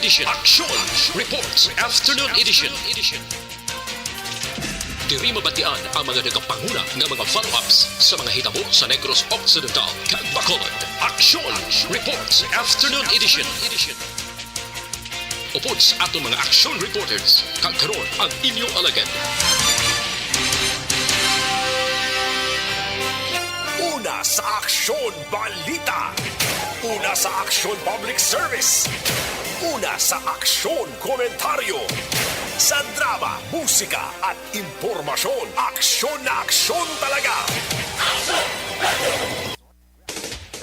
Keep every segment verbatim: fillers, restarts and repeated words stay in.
Edition. Aksyon Reports Afternoon Edition. Diri mabatian ang mga nagapanguna nga mga follow-ups sa mga hitabo sa Negros Occidental kag Bacolod. Aksyon Reports Afternoon Edition. Upod sa aton mga action reporters, kag karon ang inyo alagad. Una sa aksyon, balita. Una sa aksyon, public service. Una sa aksyon, komentaryo. Sa drama, musika, at impormasyon, aksyon na aksyon talaga.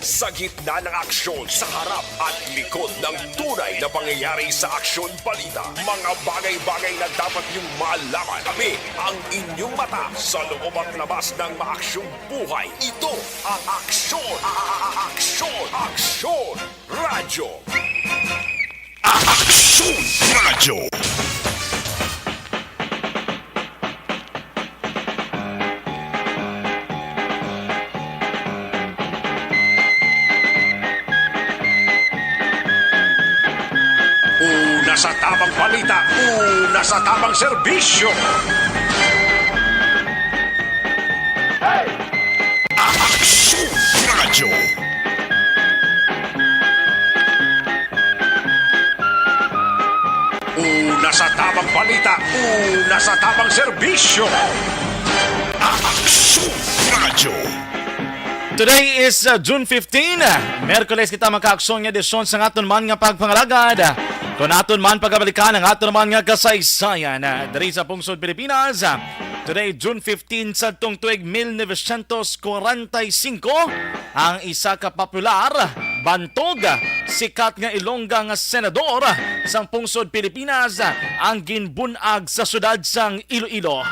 Sa gitna ng aksyon, sa harap at likod ng tunay na pangyayari sa aksyon balita, mga bagay-bagay na dapat niyong malaman. Kami ang inyong mata sa loob at labas ng maaksyong buhay. Ito ang Aksyon, a- a- a- Aksyon, Aksyon Radyo. Aksyon Radyo. Una sa tabang balita, una sa tabang serbisyo. Aksyon Radyo. Una sa tabang balita, una sa tabang serbisyo. Aksyon Radyo. Today is uh, June fifteen. Merkules kita makaaksyon nga edisyon sa aton man nga pagpangalagad. Kung aton man pagabalikan ang aton man nga kasaysayan uh, diri sa pungsod Pilipinas. Uh, today, June fifteen, sa tong tuig mil novecientos kwarenta y cinco, ang isa ka popular, bantog, sikat nga Ilongga nga senador sang pungsod Pilipinas ang ginbun-ag sa siyudad sang Iloilo.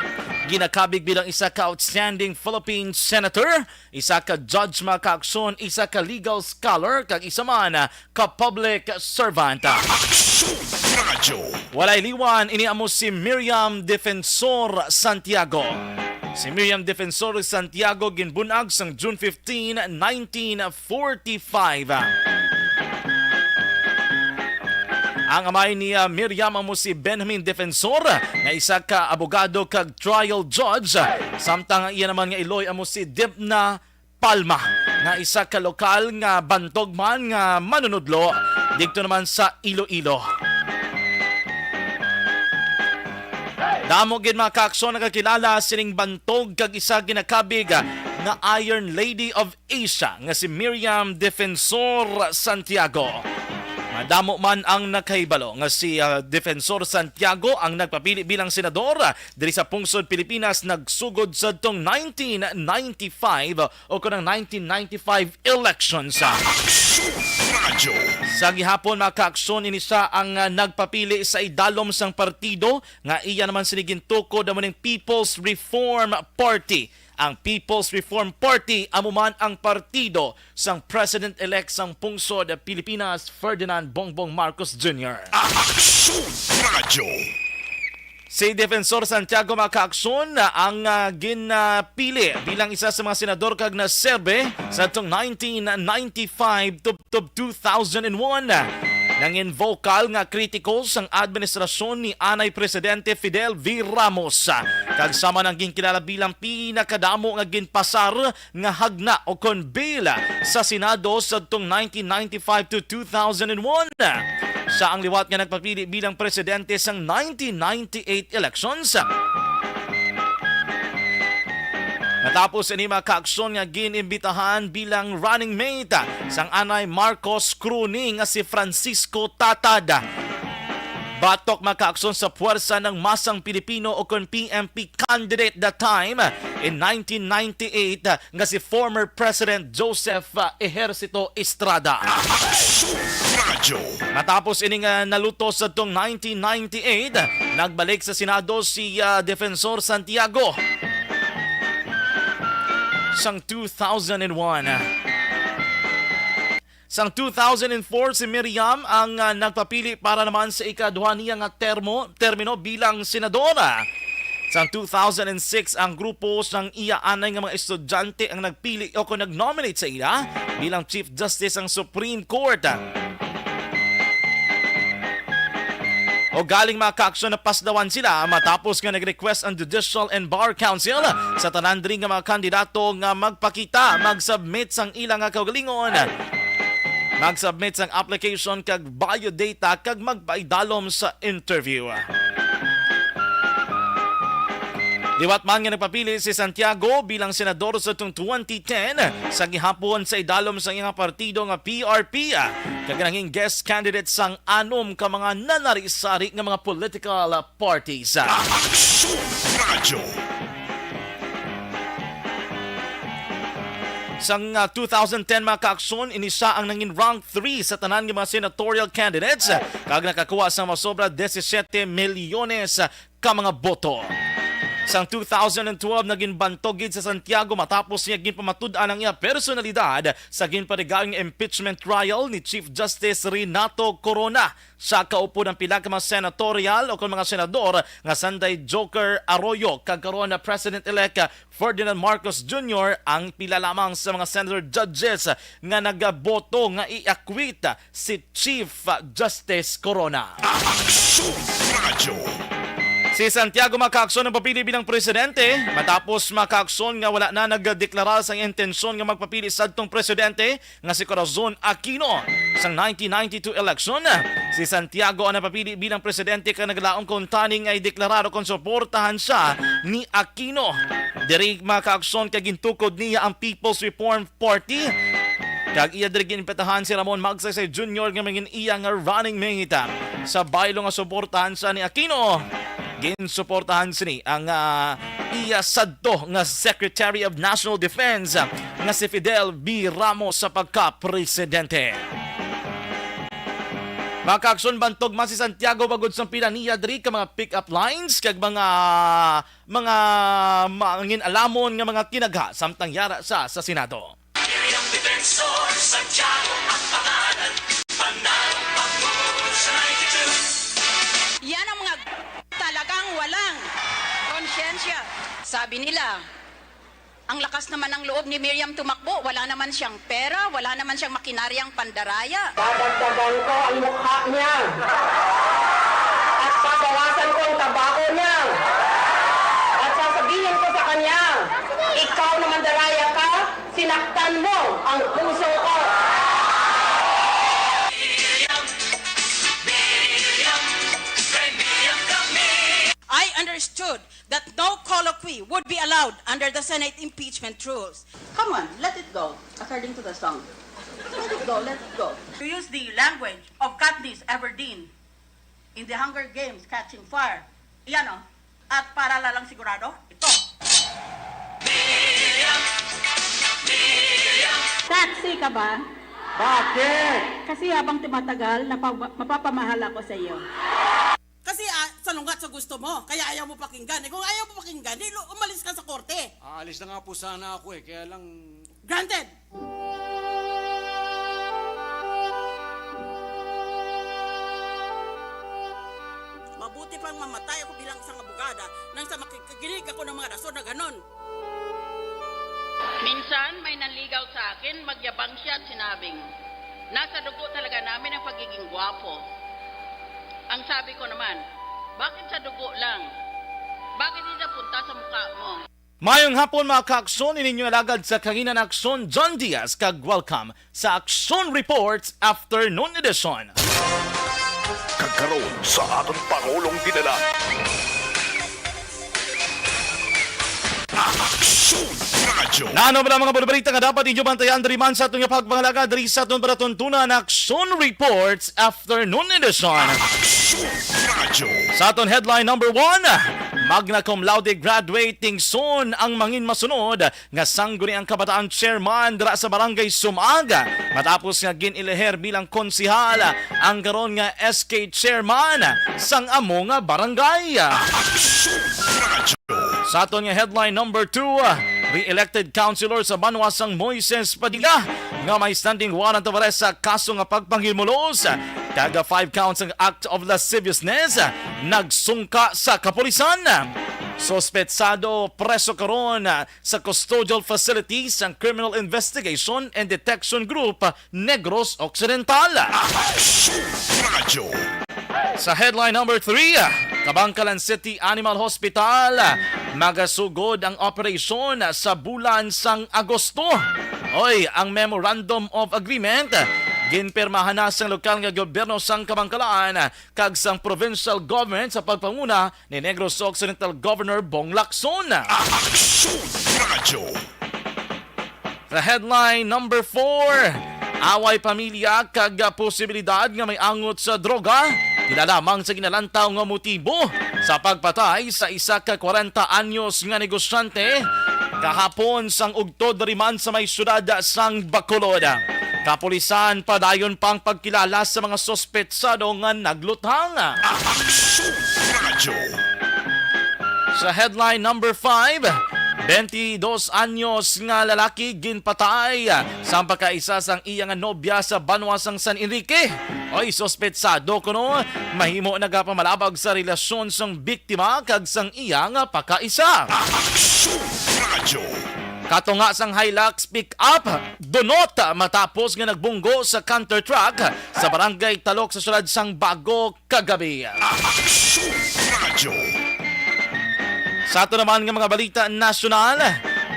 Ginakabig bilang isa ka outstanding Philippine senator, isa ka judge, mga kaakson, isa ka legal scholar, kag isa man ka public servant. Aksyon Radyo. Walay liwan, ini amo si Miriam Defensor Santiago. Si Miriam Defensor Santiago ginbun-ag sang June fifteen, nineteen forty-five. Ang amay ni ah, Miriam amo si Benjamin Defensor, nga isa ka abogado kag trial judge, samtang ang iya naman nga iloy amo si Debna Palma, nga isa ka lokal nga bantog man nga manunudlo didto naman sa Iloilo. Damo gid, mga kaakson, nakakilala sining bantog kag isa ginakabig nga Iron Lady of Asia nga si Miriam Defensor Santiago. Madamo man ang nakahibalo nga si ah, Defensor Santiago ang nagpapili bilang senador diri sa pungsod Pilipinas nagsugod sadtong nineteen ninety-five o kon ang nineteen ninety-five elections. Aksyon Radyo. Sa gihapon, mga kaakson, ini siya ang ah, nagpapili sa idalom sang partido nga iya naman sini gintukod amo ning People's Reform Party. Ang People's Reform Party amo man ang partido sang President-elect sang pungsod Pilipinas, Ferdinand Bongbong Marcos Junior. Aksyon Radyo. Si Defensor Santiago, mga kaakson, ang ah, ginpili bilang isa sa mga senador kag naserbe sa atong nineteen ninety-five to, to two thousand one. Nangin vocal nga kritiko sang administrasyon ni anay Presidente Fidel V. Ramos, kag sama nang ginkilala bilang pinakadamo nga ginpasar nga hagna o kon bill sa Senado sadtong nineteen ninety-five to two thousand one. Siya ang liwat nga nagpapili bilang presidente sang nineteen ninety-eight elections. Natapos ini, mga kaaksyon, nga ginimbitahan bilang running mate sang anay Marcos crony nga si Francisco Tatad. Batok, mga kaaksyon, sa puwersa ng masang Pilipino o kon P M P candidate that time in nineteen ninety-eight, nga si former President Joseph, ah, Ejercito Estrada. Aksyon Radyo. Matapos ini nga naluto sadtong nineteen ninety-eight, nagbalik sa Senado si, ah, Defensor Santiago sang two thousand one. Sang two thousand four, si Miriam ang, ah, nagpapili para naman sa ikaduha niya nga termo, termino bilang senadora. Sang two thousand six, ang grupo sang iya anay nga mga estudyante ang nagpili o kon nag-nominate sa iya bilang Chief Justice sang Supreme Court. O galing, mga kaaksyon, napaslawan sila matapos nga nag-request ang Judicial and Bar Council sa tanan diri nga mga kandidato nga magpakita, mag-submit sang ila nga kaugalingon, mag-submit sang application kag biodata kag magpaidalom sa interview. Liwat man nga nagpapili si Santiago bilang senador sa tong twenty ten, sa gihapon sa idalom sa iyang partido nga P R P, kag nangin guest candidate sang anom ka mga nanari-sari nga mga political parties. Aksyon Radyo. Sang, ah, two thousand ten, mga kaaksyon, ini siya ang nangin rank three sa tanan nga mga senatorial candidates, kag nakakuha sang masobra disisiete milyones ka mga boto. Sang two thousand twelve, naging bantog gid sa Santiago matapos niya ginpamatud-an ang iya personalidad sa ginpaligayong impeachment trial ni Chief Justice Renato Corona. Siya kaupod ang pila ka mga senatorial o kon mga senador nga sanday Joker Arroyo kag karon na President-elect Ferdinand Marcos Junior ang pila lamang sa mga senator judges nga nagaboto nga i-acquit si Chief Justice Corona. Aksyon Radyo. Si Santiago, mga kaaksyon, ang papili bilang presidente matapos, mga kaaksyon, nga wala na nagdeklara sang intensyon nga magpapili sadtong presidente nga si Corazon Aquino. Sang nineteen ninety-two election, si Santiago ang napapili bilang presidente kag naglaom kuntani nga ideklarado kon suportahan siya ni Aquino. Diri, mga kaaksyon, kay gintukod niya ang People's Reform Party, kag iya diri ginimbitahan si Ramon Magsaysay Junior nga mangin iya nga running mate. Sa baylo nga suportahan siya ni Aquino, ginsuportahan sini ang, ah, iya sadto nga Secretary of National Defense, ah, nga si Fidel V. Ramos sa pagka-presidente. Mga kaaksyon, bantog man si Santiago bangod sang pila niya diri ka mga pick-up lines kag mga, mga mangin-alamon nga mga kinagha samtang yara siya sa Senado. Miriam Defensor, Santiago ang pangalan. Panalo, pagbuo sa ninety-two. Yan ang mga talagang walang konsyensya. Sabi nila, ang lakas naman ng loob ni Miriam tumakbo. Wala naman siyang pera, wala naman siyang makinaryang pandaraya. Dadagdagan ko ang mukha niya at babawasan ko ang trabaho niya. At sasabihin ko sa kanya, "Ikaw na mandaraya ka, sinaktan mo ang puso ko." I understood that no colloquy would be allowed under the Senate impeachment rules. Come on, let it go, according to the song. Let it go, let it go. To use the language of Katniss Everdeen in the Hunger Games, Catching Fire. Yan o. At para lalang sigurado, ito. Taxi ka ba? Bakit? Kasi habang tumatagal, napapa-, mapapamahal ako sa iyo. Kasi, ah, salungat sa gusto mo, kaya ayaw mo pakinggan. Eh, kung ayaw mo pakinggan, di lu-, umalis ka sa korte. Aalis na nga po sana ako eh, kaya lang... Granted! Mabuti pang mamatay ako bilang isang abogada nang sa makikagilig ako ng mga rason na ganon. Minsan, may nanligaw sa akin, magyabang siya at sinabing, "Nasa dugo talaga namin ang pagiging gwapo." Ang sabi ko naman, "Bakit sa dugo lang? Bakit hindi napunta sa mukha mo?" Mayong hapon, mga kaaksyon, ini inyo alagad sa Kaginan Aksyon, John Diaz, kag welcome sa Aksyon Reports Afternoon Edition. Kag karon sa aton Pangulong Dinala. Aksyon Radyo. Nano bala mga balita nga dapat inyo bantayan diri man sa aton nga pagpangalaga diri sa aton palatuntunan, Aksyon Reports Afternoon Edition. Aksyon Radyo. Sa aton headline number one, magna cum laude graduating soon ang mangin masunod nga Sangguniang Kabataan Chairman dira sa Barangay Sumag, matapos nga gin-eleher bilang konsehal ang karon nga S K Chairman sang amo nga barangay. Sa aton nga headline number two, re-elected councilor sa banwa sang Moises Padilla nga may standing warrant of arrest sa kaso nga pagpanghimulos kag five counts ang act of lasciviousness nagsungka sa kapulisan. Suspetsado preso karon sa custodial facility sang Criminal Investigation and Detection Group, Negros Occidental. Aksyon Radyo. Sa headline number three, Kabankalan City Animal Hospital, magasugod ang operasyon sa bulan sang Agosto. Oy, ang Memorandum of Agreement ginpirmahan na sang lokal nga gobyerno sang Kabankalan kag sang provincial government sa pagpanguna ni Negros Occidental Governor Bong Lacson. Aksyon Radyo. Sa headline number four, away pamilya kag posibilidad nga may angot sa droga. Pila lamang sa ginalantaw nga motibo sa pagpatay sa isa ka kwarenta anyos nga negosyante kahapon sang ugtod diri man sa may siyudad sang Bacolod. Kapulisan padayon pang pagkilala sa mga suspetsado nga nagluthang. Aksyon Radyo. Sa headline number five, twenty-dos anyos nga lalaki ginpatay sang pagkaisa sang iya nga nobya sa banwa sang San Enrique. Oy, suspetsado kuno mahimo nagapamalabag sa relasyon sang biktima kag sang iya nga pakaisa. Aksyon Radyo. Katunga sang Hilux pick-up, dunot matapos nga nagbunggo sa canter truck sa barangay Talok sa siyudad sang Bago kagabi. Aksyon Radyo. Sa ato naman nga mga balita nasyonal,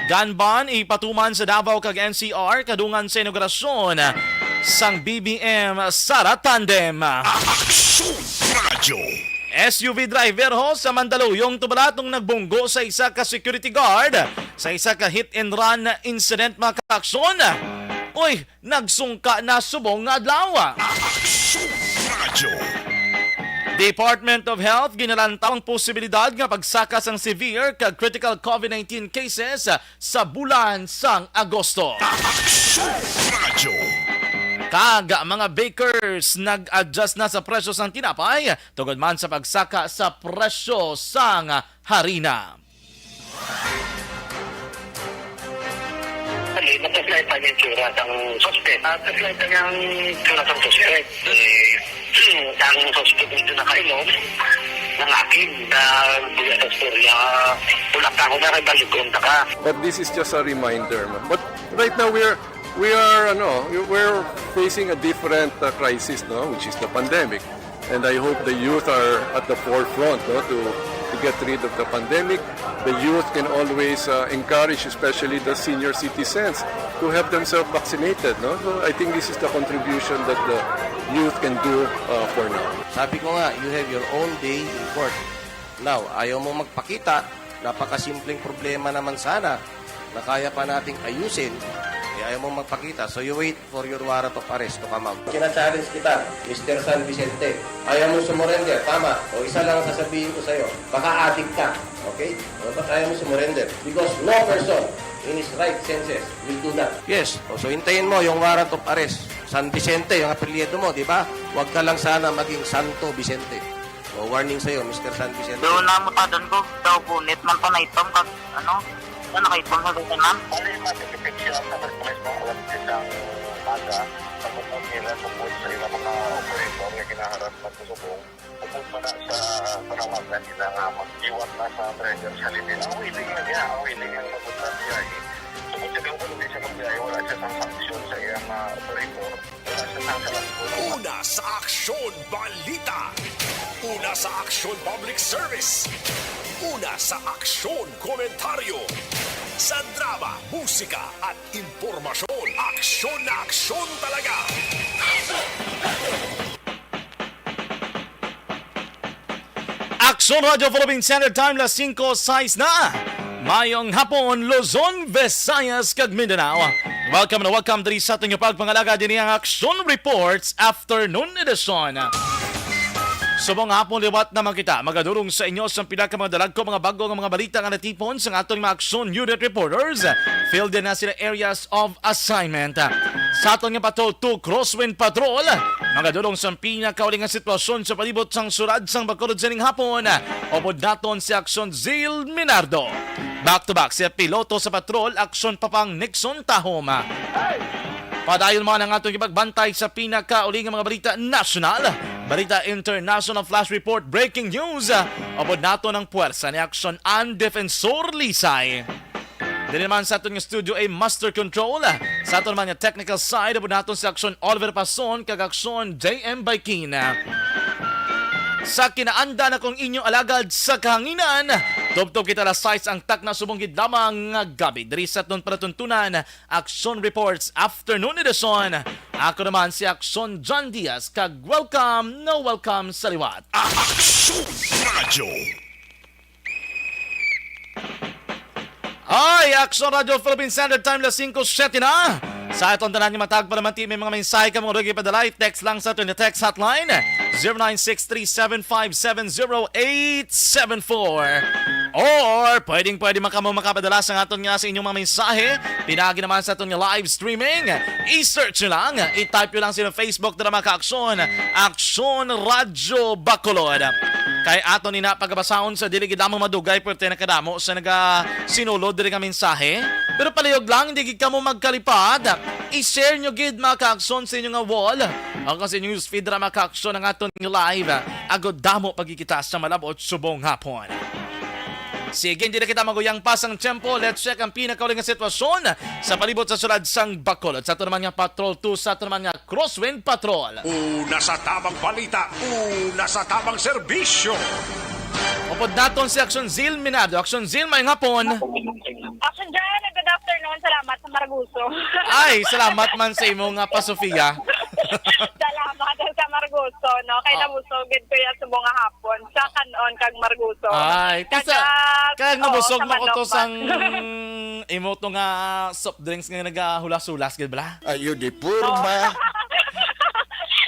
gun ban ipatuman sa Davao kag N C R kadungan sa inaugurasyon sang B B M Sara Tandem. Aksyon Radyo. S U V driver ho sa Mandaluyong Tubalatong nagbunggo sa isa ka security guard sa isa ka hit and run incident, mga kaaksyon. Uy, nagsungka na subong nga adlaw. Aksyon Radyo. Department of Health ginalantaw ang posibilidad nga pagsaka sang severe kag critical COVID nineteen cases sa bulan sang Agosto. Aksyon Radyo. Kag mga bakers nag-adjust na sa presyo sang tinapay tungod man sa pagsaka sa presyo sang harina. Actually, nagpa-slide pa yung tsura ng suspect. Nagpa-slide pa yung tsura ng suspect. Eh, ang suspect dito nakainom ng akin na buya sa istorya. Wala ka ako na kay baligon ka. But this is just a reminder, no? But right now, we're, we are, ano, we're facing a different, uh, crisis, no? Which is the pandemic. And I hope the youth are at the forefront, no, to, to get rid of the pandemic. The youth can always, uh, encourage, especially the senior citizens, to have themselves vaccinated, no? So I think this is the contribution that the youth can do, uh, for now. Sabi ko nga, you have your own day in court. Now, ayaw mo magpakita, napakasimpleng problema naman sana na kaya pa nating ayusin, eh, ayaw mo magpakita. So you wait for your warrant of arrest to come out. Kina-challenge kita, Mister San Vicente. Ayaw mo sumurrender, tama. O isa lang ang sasabihin ko sa'yo, baka adik ka, okay? O ba't ayaw mo sumurrender? Because no person in his right senses will do that. Yes, o so hintayin mo yung warrant of arrest. San Vicente, yung apelyido mo, di ba? Huwag ka lang sana maging Santo Vicente. O, warning sa'yo, Mister San Vicente. Doon na mutadon ko, daw bunit man pa na itom, kag, ano, na nakaitom sa tanan. Bali, matipipit siya sa first place ng alas diyes ng umaga, sa bukod nila, sa buhay sa ilang mga operator nga ginaharap na kusubong, bukod pa na sa panawagan nila nga magkiwat na sa driver sa linya. Ang willing na niya, ang willing ang mabutang siya, eh. So, kung siya daw hindi siya magbiyahe, wala siya sang sanction sa iyang, ah, operator. Una sa aksyon, balita. Una sa aksyon, public service. Una sa aksyon, komentaryo. Sa drama, musika, at impormasyon, aksyon na aksyon talaga. Aksyon Radyo Philippine Standard Time, las singko sais na. Mayong hapon, Luzon, Visayas, kag Mindanao. Welcome na welcome diri sa aton nga pagpangalaga dinhi ang Aksyon Reports Afternoon Edition. Subong hapon liwat naman kita, magadulong sa inyo sa pila ka mga dalagko, mga bago nga mga balita nga natipon sa aton mga Aksyon Unit Reporters. Field din na sila areas of assignment. Sa aton nga Patrol two Crosswind Patrol, magadulong sa pinakauli nga sitwasyon sa palibot sang siyudad sang Bacolod sining hapon. Upod naton si Aksyon Zil Minardo. Back to back si piloto sa patrol, Aksyon Papang Nixon Tahom. Padayon man ang aton ipagbantay sa pinakauli nga mga balita nasyonal, balita international, flash report, breaking news. Upod naton ang puwersa ni Aksyon An Defensor Lisay. Diri naman sa aton nga studio ay Master Control. Sa aton man nga technical side, upod naton si Aksyon Oliver Pason kag Aksyon J M Baikin. Sa kinaanda na kong inyo alagad sa kahanginan, tubtob kita alas sais ang takna subong gid lamang nga gabi. Diri sa aton palatuntunan, Action Reports Afternoon Edition. Ako naman si Action John Diaz, kag welcome, no welcome sa liwat. Action Radio. Ay, Action Radio Philippine Standard Time, las singko siyete na. Sa aton tanan nga matag, para man ti may mga mensahe ka mo, rugi padalay, text lang sa aton text hotline, zero nine six three seven five seven zero eight seven four. Or pwedeng pwede man kamo makapadala sa aton nga sa inyong mga mensahe. Pinagi naman sa aton nga live streaming. I-search nyo lang, i-type nyo lang sa Facebook, dira mga ka-aksyon, Aksyon Radyo Bacolod. Kay aton ina pagabasahon sa dili gid lamang madugay, pero nakadamo sa nagasinulod diri nga mensahe. Pero palihog lang, hindi gid kamo magkalipad. I-share nyo gid, mga ka-aksyon, sa inyo nga wall o kung sa inyong newsfeed ra, mga ka-aksyon, ang aton nga live, agod damo pagkikita sa malabot subong hapon. Sige, hindi na kita maguyang pa sang tiyempo. Let's check ang pinakauli nga sitwasyon sa palibot sa syudad sang Bacolod. Sa ato naman nga Patrol two, sa ato naman nga Crosswind Patrol. Una sa tamang balita, una sa tamang serbisyo. Upod naton si Action Zil Minado. Action Zil, maayong hapon. Action Jan, good afternoon. Salamat sa Marguso. Ay, salamat man sa imo nga pa, Sofia. Salamat sa Marguso, no? Kay Ah. nabusog gid ko ya subong nga hapon sa kan-on kag Marguso. Ay, Kag, kisa, ah, kag oo, nabusog sa na ko to manok sang ba? imo to nga soft drinks nga nagahulas-hulas, gid bala? Ayo di Oo. purma.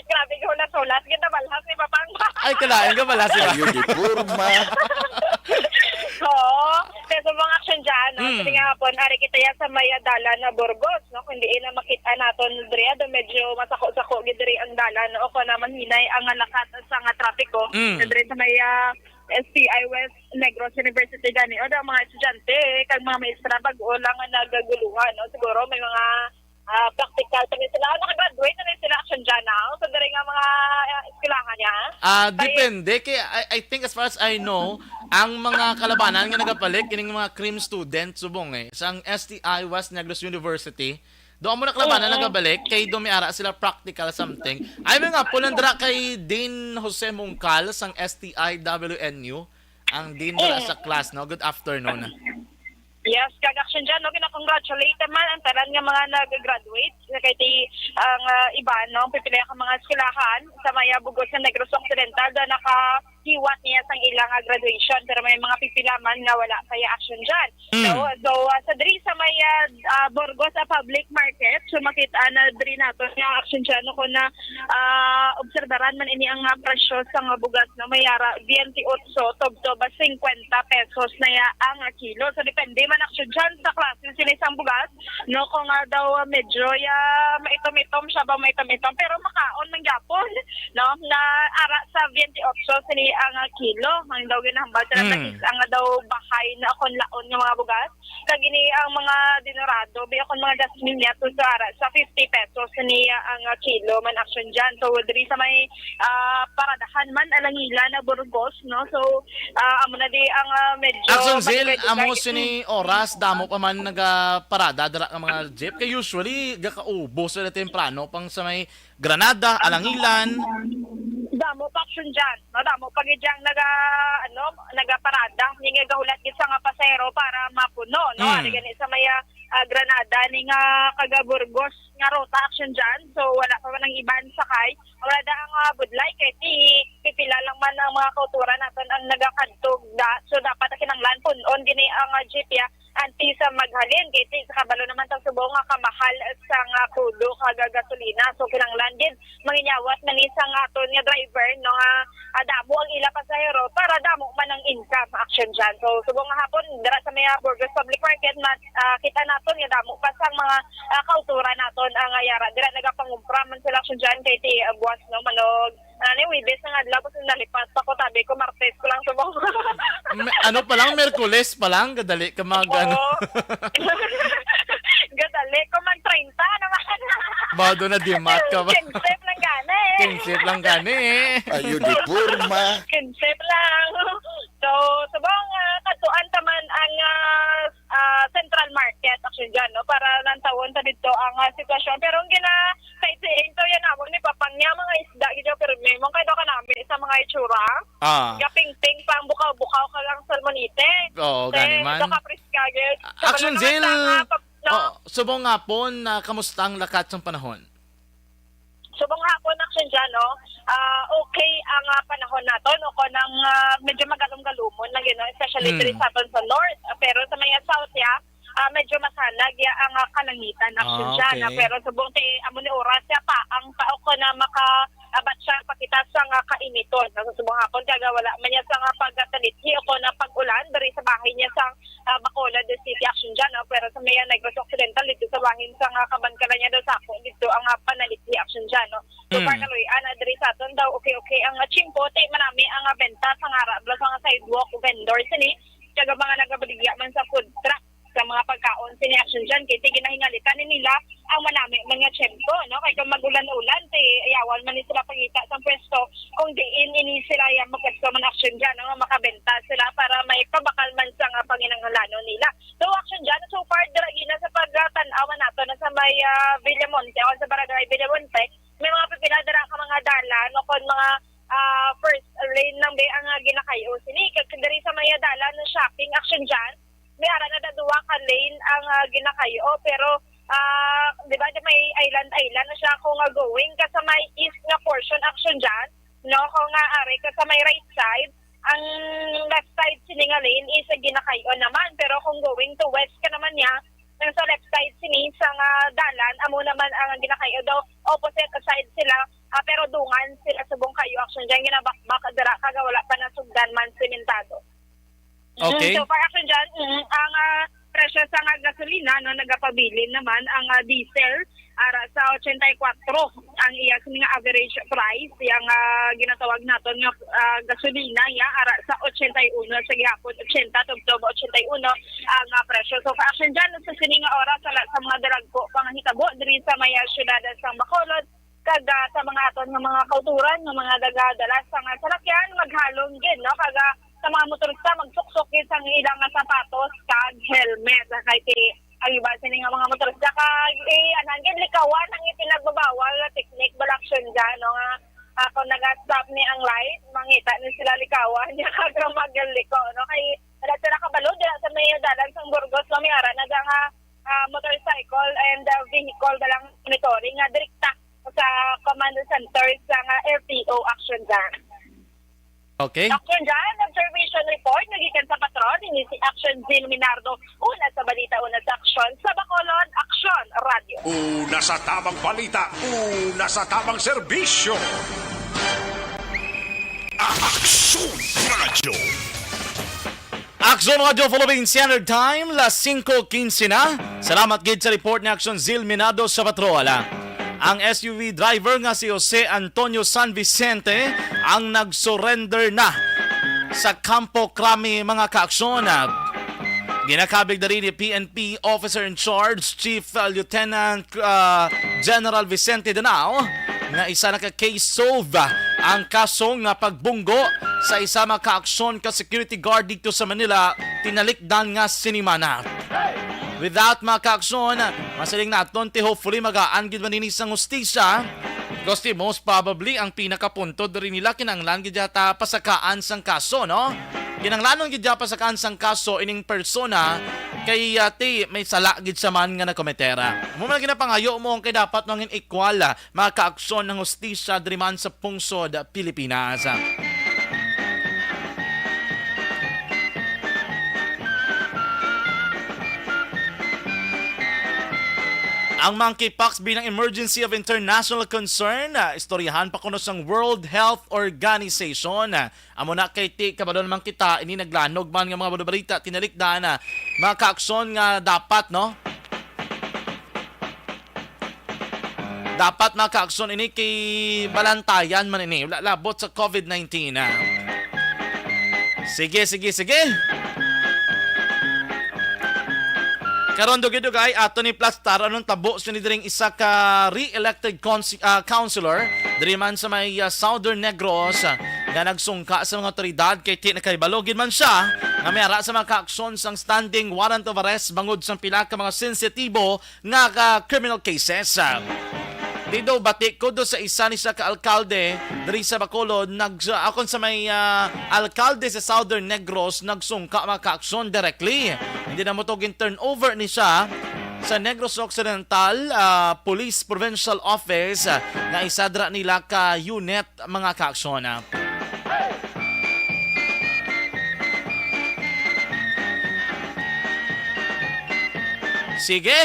Grabe, hulas-hulas. Ginabalhas ni Papang. Ay, kalain ka bala sila. Ayo di purma. Oo. Kaya sa mga action dyan, no? Mm. Sige nga po, nari kita yan sa may dalan na Burgos, no? Kung diin na makita naton diri, do medyo masako-sako gid diri ang dalan, no? O kung na mahinay ang lakat sa nga trapiko, Mm. diri sa may, ah, S T I West Negros University gani. O daw mga estudyante, kag mga maestra, bag-o lang nga nagaguluhan, no? Siguro may mga, ah, practical pa ni sila. Nakagraduate na ni sila, action dyan, ah. So, diri nga mga, ah, eskwelahan niya. Ah, Kay depende. Kay, I, I think as far as I know, ang mga kalabanan nga nagabalik, kining mga cream student, subong eh, sa ang S T I West Negros University, doon mo na kalabanan Mm-mm. nagabalik, kay doon may ara sila practical something. Ay, may nga po, nandra kay Dean Jose Mungkal sang S T I W N U, ang dean dira Mm. sa class, no? Good afternoon. Yes, kag action dyan, no? Gina-congratulate man ang tanan nga mga nag-graduate sa kay ti ang, ah, iban, no? Pipila ka mga eskwelahan sa may, ah, Bugos sa Negros Occidental, do nakahiwat niya sang ilang, ah, graduation, pero may mga pipila man nga wala pa ya action dyan. Mm. So, so, ah, sa diri sa may, ah, ah, Burgos, ah, public market, so makita na diri nato nga action dyan, no? Kung na, ah, obserbaran man ini ang, ah, presyo sa nga bugas, no? May ara, twenty-eight, tubtob, ah, fifty pesos na ya ang, ah, kilo. So, depende man action dyan sa klase sini sang bugas, no? Kung nga daw, ah, medyo ya maitom-itom siya ba, maitom-itom, pero makaon man gyapon, no? Na ara sa twenty-eight sini ang, ah, kilo. Ang daw ginahambal sila Mm. nakis-, ang daw bahay na kon laon nga mga bugas. Kag ini ang mga dinorado, bi akon mga jasmine niya, to sa ara sa fifty pesos niya ang, ah, kilo man action dyan. So, diri sa may, ah, paradahan man, alangilan na Burgos, no? So, ah, amo na di ang, ah, medyo Action Zil, matibay-tibay. amo sini oras, damo pa man nagaparada dira nga mga jeep. Kay usually, gakaubos sila temprano pang sa may Granada, Alangilan. Damo pa action dyan, no? Damo pa gid yang naga, ano, nagaparada. Yung gahulat gid sa nga pasahero para mapuno, no? Mm. Ari gani sa may, ah, Granada, ni nga kaga Burgos nga ruta action dyan. So, wala pa man ang iban sakay. Wala da ang, ah, budlay, kay ti pipila lang man ang mga kauturan naton ang nagakadtog da. So, dapat kinahanglan pun-on gini ang, ah, jeep, ya. Anti sa maghalin, kay ti sa kabalo naman ta subong nga kamahal sa nga krudo kag gasolina. So, kinahanglan gid manginyawat man ni sa nga aton nga driver, no, nga, ah, damo ang ila pasahero para damo man ang income action dyan. So, subong nga hapon, dira sa may, ah, Burgos Public Market, mat-, ah, kita naton nga damo pa sang mga, ah, kauturan naton ang, ah, yara. Dira nagapangumpra man sila action dyan kay ti, ah, buwas, no, manog, Ani, Huwebes nga adlaw, basta nalipat pa ko, tabi ko, Martes ko lang subong. Me-, ano pa lang, Miyerkules pa lang, gadali ka mag, ano. Oo. Gadali ko mag treinta naman. Bado na dimat ka ba? Kinsip lang gani. Kinsip lang gani eh. Ayo di purma. Kinsip lang. So, subong, ah, kadtuan ta man ang, ah, ah, Central Market, action dyan, no? Para lang tawo Punta dito ang, ah, sitwasyon. Pero ang gina-, sa ito, ito yan, amo ni Papang niya, mga isda, gid yung pirmi. Mong kayo ka nami sa mga itsura. Ah. Gaping-ping pa ang bukaw-bukaw ka lang salmonite. Oo, Te, gani man. Ito ka priska, gid. Action Zil! Sa mga tanga, pag-, no? Oh, subong nga po na kamusta ang lakat sang panahon? Subong hapon, Action Jan, no? Ah, okay ang, ah, panahon nato, no? Kung ang, ah, medyo magalom-galumon lang yun, no? Especially Hmm. diri sa aton sa north. Ah, pero sa mga south, ya, ah, medyo masanag ya ang, ah, kalangitan, Action Ah, Jan, no? okay. Pero subong ti amo ni oras ya pa ang tao ko na maka abat siya pakita sa nga kainiton. No? Sa subong hapon, kaga wala man niya sa nga pagkatalithi o kung na pag-ulan, diri sa bahay niya sa, ah, Bacolod City, Action Jan, no? Pero sa may, ah, Negros Occidental, dito sa bahin sa nga kaban ka niya daw sa ako, dito ang, ah, panalithi, Action Jan, no? So, Mm. Park Aloy, ana, diri sa aton daw, okay, okay, ang, ah, tsimpo, te, marami ang, ah, benta sa nga ra-, sa nga sidewalk vendors, ini, kag mga nagabaligya man sa food truck, sa mga pagkaon, sini Action Jan, kay ti ginahingalitan ni nila ang manami man nga tiyempo, no? Kay kung magulan-ulan, ti ayawan man ni sila pangita sa pwesto, kung diin ini sila yang mapwesto man Action Jan, no? Makabenta sila para may pabakal man sa nga panginahanglanon nila. So, Action Jan, so far, dira gina sa pagtanaw nato na sa may, ah, Villamonte, o sa Barangay Villamonte, may mga pipila dira ka mga dalan, no? Kung mga, ah, first lane lang, be, ang, ah, ginakayo. Sini, kag diri sa may dalan ng shopping, Action Jan, may ara na da duwa ka lane ang, ah, ginakayo, pero, ah, di ba, di may island-island na siya kung, ah, going ka sa may east nga portion, Action Jan, no? Kung, ah, ari ka sa may right side, ang left side sini nga lane is ginakayo naman, pero kung going to west ka naman niya, ang sa left side sini sa nga dalan, amo naman ang ginakayo daw, opposite side sila, ah, pero dungan sila subong kayo, Action Jan, ginabakbak dira kag wala pa nasugdan man sementado. Okay. Mm, so, far, Action Jan, mm, ang, ah, presyo sa nga gasolina, no, nagapabilin naman ang, ah, diesel, ara sa ochenta y cuatro ang iya sini nga average price, yang, ah, ginatawag naton nga, ah, gasolina, ya, ara sa ochenta y uno sa gihapon, ochenta tubtob ochenta y uno ang, ah, presyo. So, Action Jan, sa sini nga oras, wala sa mga dalagko pa nga hitabo diri sa may, ah, siyudad sa Bacolod, kag, ah, sa mga aton nga mga kauturan nga mga nagadala sa nga salakyan, maghalong gid, no? Kag, ah, sa mga motorista, magsuksok gid sang ilang nga sapatos kag helmet. Kay ti ang iba sini nga mga motorista kag, eh, anhan gid likawan ang ipinagbabawal nga teknik, bala, Action Jan, no? Nga, ah, kung naga-stop ni ang light, mangita ni sila likawan, niya kag magliko, no? Kay wala sila kabalo dira sa may dalan sang Burgos, no? May ara na da nga, ah, motorcycle and, ah, vehicle da lang monitoring nga direkta sa command center sa nga L T O, Action Jan. Okay. Action Jan, observation report, nagikan sa patron, ini si Action Zil Minardo. Una sa balita, una sa aksyon, sa Bacolod, Action Radio. Una sa tamang balita, una sa tamang serbisyo. Action Radio. Action Radio Philippine Standard Time, las singko quince na. Salamat gid sa report ni Action Zil Minado sa patrol. Ang S U V driver nga si Jose Antonio San Vicente ang nag-surrender na sa Campo Crame, mga kaaksyon. Ginakabig diri ni P N P Officer in Charge, Chief, uh, Lieutenant, uh, General Vicente Danao, nga isa na ka case solve ang kaso nga pagbunggo sa isa mga kaaksyon ka security guard dito sa Manila, tinalikdan nga sinimana. With that, mga kaaksyon, masiling naton ti hopefully magaan gid man ini sang hustisya. Because ti most probably ang pinakapunto diri nila kinahanglan gid yata pasakaan sang kaso, no? Kinahanglanon gid yata pasakaan sang kaso ining persona kay, ah, ti may sala gid siya man nga nakometera. Amo man ginapangayo mo kay dapat mangin equal, ah, mga kaaksyon ng hustisya diri man sa pungsod Pilipinas. Ang monkeypox bilang emergency of international concern, ah, istoryahan pa kuno sang World Health Organization. Ah, amo na kay ti kabalo naman kita, ini naglanog man nga mga balita tinalikdan, ah, mga kaaksyon nga dapat, no? Dapat mga kaaksyon ini kay balantayan man ini. Wala labot sa covid nineteen, ah. Sige, sige, sige. Karon, dugay-dugay, ato ni plastar anong tabo sini diring isa ka re-elected consi-, ah, councilor diri man sa may, ah, Southern Negros, ah, nga nagsungka sa mga otoridad kay ti nakahibalo gid man siya Nga may ara sa mga kaaksyon sang standing warrant of arrest bangod sang pila ka mga sensitibo nga ka criminal cases. Dito, bati ko do sa isa ni sa ka alkalde diri sa Bacolod, nag akon sa may ah, alkalde sa Southern Negros nagsungka mga kaaksyon directly. Hindi na mo to gin turnover ni siya sa Negros Occidental ah, Police Provincial Office ah, nga isadra nila ka unit mga kaaksyon. Sige.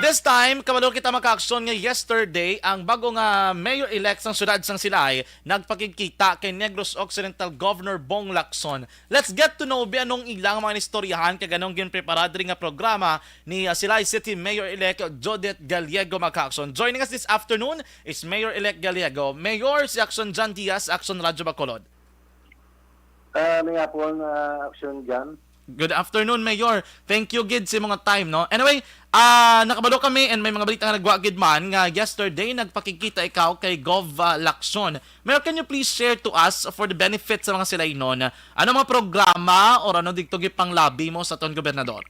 This time, kabalo kita mga kaaksyon nga yesterday, ang bago nga mayor-elect sang syudad sang Silay nagpakigkita kay Negros Occidental Governor Bong Lacson. Let's get to know bi anong ilang mga inistoryahan kag anong ginprepara diri nga programa ni ah, Silay City Mayor-elect Jodette Gallego mga kaaksyon. Joining us this afternoon is Mayor-elect Gallego. Mayor, si Action John Diaz, Action Radyo Bacolod. Ah, may hapon, ah, Action John. Good afternoon, Mayor. Thank you gid sa mga time, no? Anyway, ah nakabalo kami and may mga balita nga nagwa gid man nga yesterday nagpakigkita ikaw kay Gov ah, Lacson. Mayor, can you please share to us for the benefit sa mga Silaynon? Ano mga programa or ano dito gipanglabi mo sa aton gobernador?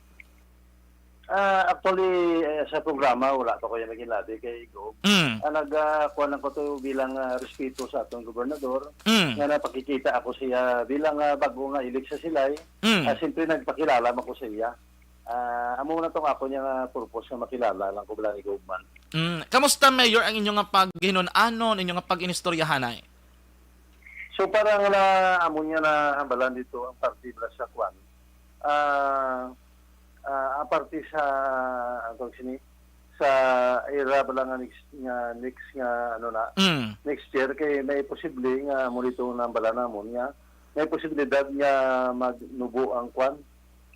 Ah, actually, eh, sa programa, wala pa ko yan naging labi kay Gov. Mm. Ah, nag, ah, kuwan lang ko to bilang ah, respeto sa atong gobernador, Mm. nga napakikita ako siya bilang ah, bago nga elect sa Silay. Mm. Ah, siyempre, nagpakilala man ko sa iya. Ah, amo na tong ako niya nga purpose nga makilala lang ko bala ni Gov man. Mm. Kamusta, Mayor, ang inyo nga paghinun-anon, inyo nga pag-inistoryahanay? So, parang na amo niya na hambalan dito ang party bala sa kwan. Ah, ah, ang party sa, ang tawag sini, sa era bala nga next, nga next nga, ano na, Mm. next year, kay may posible nga mo dito nang bala namon nga may posibilidad nga magnubo ang kwan,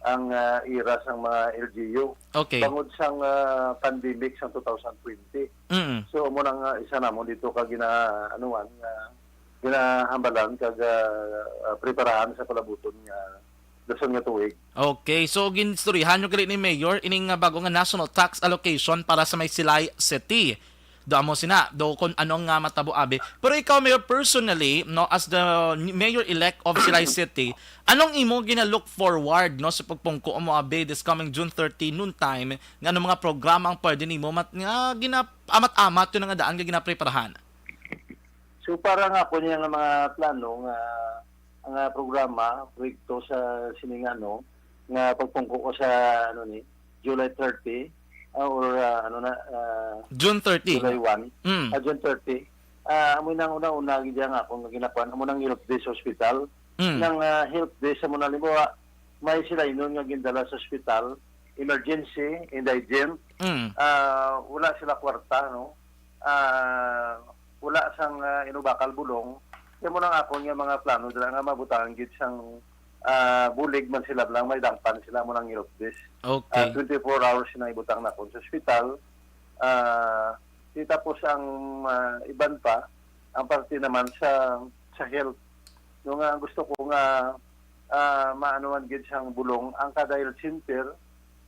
ang ah, era sang mga L G U. Okay. Bangod sang ah, pandemic sang two thousand twenty. Mm. So, amo nang ah, isa namon dito ka gina, ano man, nga ginahambalan kag ah, ah, preparahan sa palabuton nga dason nga tuig. Okay, so ginistoryahan nyo gali ni Mayor ining nga bago nga national tax allocation para sa may Silay City. Do amo sina, do kung ano nga matabo abi. Pero ikaw, Mayor, personally, no, as the mayor-elect of Silay City, anong imo gina-look forward, no, sa pagpungko mo abi this coming June thirty noon time, nga anong mga programa ang pwede nimo mat nga gina amat-amat yun nga daan nga ginapreparahan? So, para nga ako niya nga mga plano nga nga programa, proyekto sa sining ano, nga pagpungko ko sa ano ni July thirty ah, or ah, ano na ah, June thirty. July one, Mm. ah, June thirty. Ah, amo nang una-una gid nga ako nga ginakuan amo nang health day sa ospital. Mm. Nang ah, health day sa muna, halimbawa, may sila inon nga gindala sa ospital, emergency, indigent, Mm. ah, wala sila kwarta, no? Ah, wala sang ah, inubakal bulong. Kaya mo nang akon nga mga plano dira nga mabutangan gid sang ah, bulig man sila lang, may dangpan sila mo nang health desk. Ah, Okay. twenty-four hours na ibutang na sa ospital. Ah, di tapos ang ah, iban pa, ang parte naman sa sa health. No nga ang gusto ko nga ah, maanuan gid sang bulong ang kada health center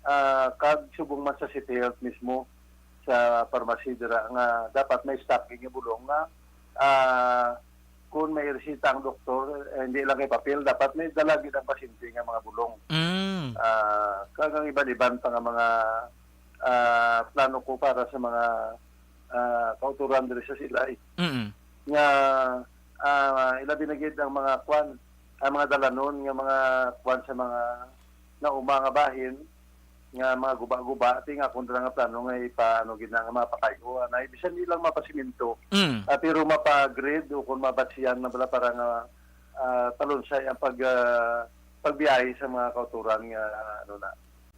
ah, kag subong man sa City Health mismo sa pharmacy dira nga dapat may stock gid nga bulong nga ah, kung may resita ang doktor, eh, hindi lang kay papel, dapat may dala gid ang pasyente nga mga bulong. Mm. Ah, kag ang iban-iban pa nga mga ah, plano ko para sa mga ah, kauturan diri sa Silay Mm. nga ah, ilabi na gid ang mga kwan, ang mga dalanon nga mga kwan sa mga nauma nga bahin nga mga guba-guba, ti nga kung nga plano nga ipa ano gid na nga mga pakayo anay bisan di lang mapasiminto Mm. ah, pero mapa-grid o kung mabatsihan na bala para nga ah, talunsay ang pag ah, pagbiyahe sa mga kauturan nga ano na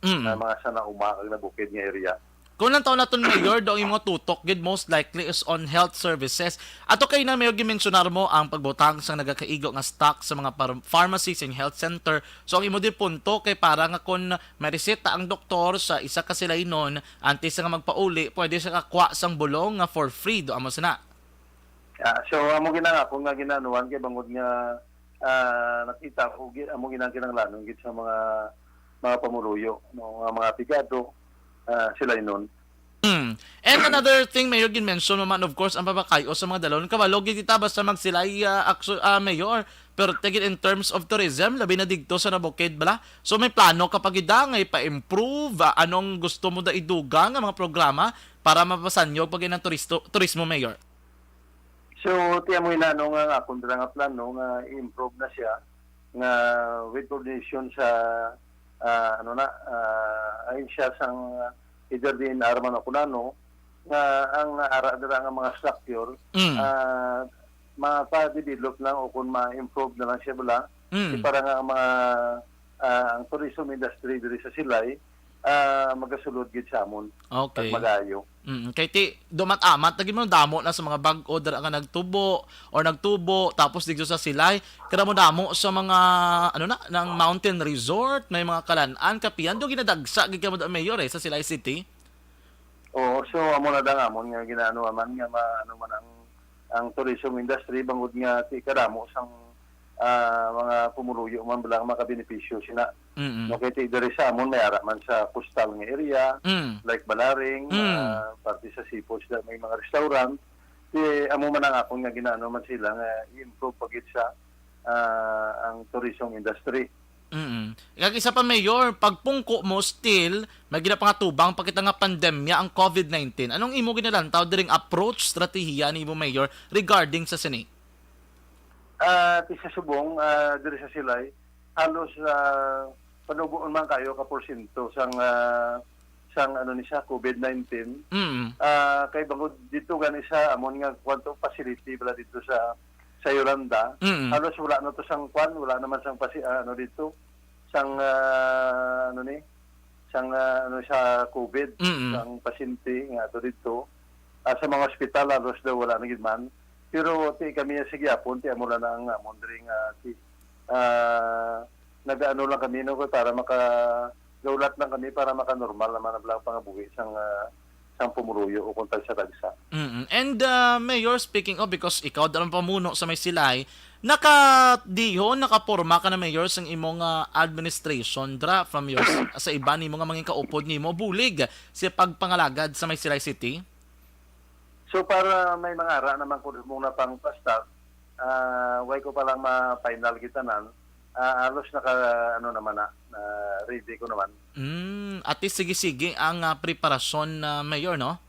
Mm. na mga sa nauma kag nabukid nga area. Kung ang taon naton, Mayor, daw yung mga tutok gid most likely is on health services. Ato kay na, Mayor, gimensyonar mo ang pagbutang sa nagakaigo nga stock sa mga par- pharmacies and health center. So ang imo di punto kay para nga kung may reseta ang doktor sa isa ka silainon, antes nga magpauli, pwede siya kakwa sang bulong nga for free, do amo sina. Ah, so amo gid ang akon nga ginanuan kay bangod nga ah, nakita ko gi- amo gid ang kinahanglanon gid sa mga mga pamuluyo, no, nga mga pigado ah, sila inon. Mm. And another thing, Mayor, gin-mention mo man, of course, ang pagpakay-o sa mga dalon. Kabalo gid kita basta magsilay, ah, actu-, ah, Mayor. Pero tigid in terms of tourism, labi na digto sa nabukid bala. So may plano ka pa gid nga ipa-improve, ah, anong gusto mo da idugang nga mga programa para mapasanyog pa gid ang turisto, turismo, Mayor? So, ti amo ina, no, nga, nga akon dira nga plano nga i-improve na siya nga with coordination sa, ah, ano na, ah, ahensya sang, ah, either D N R man o kun ano, nga ang ara dira nga mga structure, Mm. ah, mapa-develop lang o kung ma-improve na lang siya bala. Mm. Di para nga ang mga, ah, ang tourism industry diri sa Silay, ah, magasulod gid sa amon. Okay. Kag magayo. Mm, kay ti dumat-amat lagi mo damo na sa mga bag-o dira nga nagtubo or nagtubo tapos digso sa Silay, kada mo damo sa mga, ano na, ng mountain resort, may mga kalan-an, kapihan do ginadagsa gid kamo, Mayor, eh, sa Silay City. Oo, so amo na lang amon nga ginaano man nga ma, ano man ang ang tourism industry bangod nga ti kadamo sang, ah, mga pumuluyo man bala ang makabenepisyo sina. Mm. No, kay ti diri sa amon may ara man sa coastal nga area, Mm. like Balaring, Mm. ah, parte sa seaports na may mga restaurant. Ti amo man ang akon nga ginaano man sila nga i-improve pa gid sa, ah, ang tourism industry. Mm. Kag isa pa, Mayor, pagpungko mo, still may ginapangatubang pa kita nga pandemya ang COVID nineteen. Anong imo ginalantaw diring approach, strategiya nimo, Mayor, regarding sa sini? Ah, ti sa subong, ah, diri sa Silay, halos, ah, panuboon man kayo ka porsyento sang, ah, sang ano ni sa COVID nineteen. Mm. Ah, kay bangod dito gani sa amon nga kwanto facility bala dito sa sa Yolanda, Mm. halos wala na to sang kwan, wala naman sang pasi, ah, ano dito, sang, ah, ano ni, sang, ah, ano sa COVID, Mm. sang pasyente nga ato dito. Ah, sa mga ospital, halos daw wala na gid man. Pero ti kami sa gihapon, ti amo lang na ang amon diri nga ti, ah, nagaano lang kami, no, para maka gaulat lang kami para makanormal naman ang pangabuhi sang, ah, sang pumuluyo o kung tagsa-tagsa. Mm. And, uh, Mayor, speaking of, because ikaw daw ang pamuno sa may Silay, nakadihon, nakaporma ka na, Mayor, sang imong, uh, administration dra from your, sa iba nimo nga mga kaupod nimo bulig sa pagpangalagad sa may Silay City? So para may mga ara naman ko muna pang pastak, ah, way ko pa lang ma-final gitanan, ah, halos naka, ano naman na, na ready ko naman. Mm, at least sige-sige ang, ah, preparasyon, ah, Mayor, no?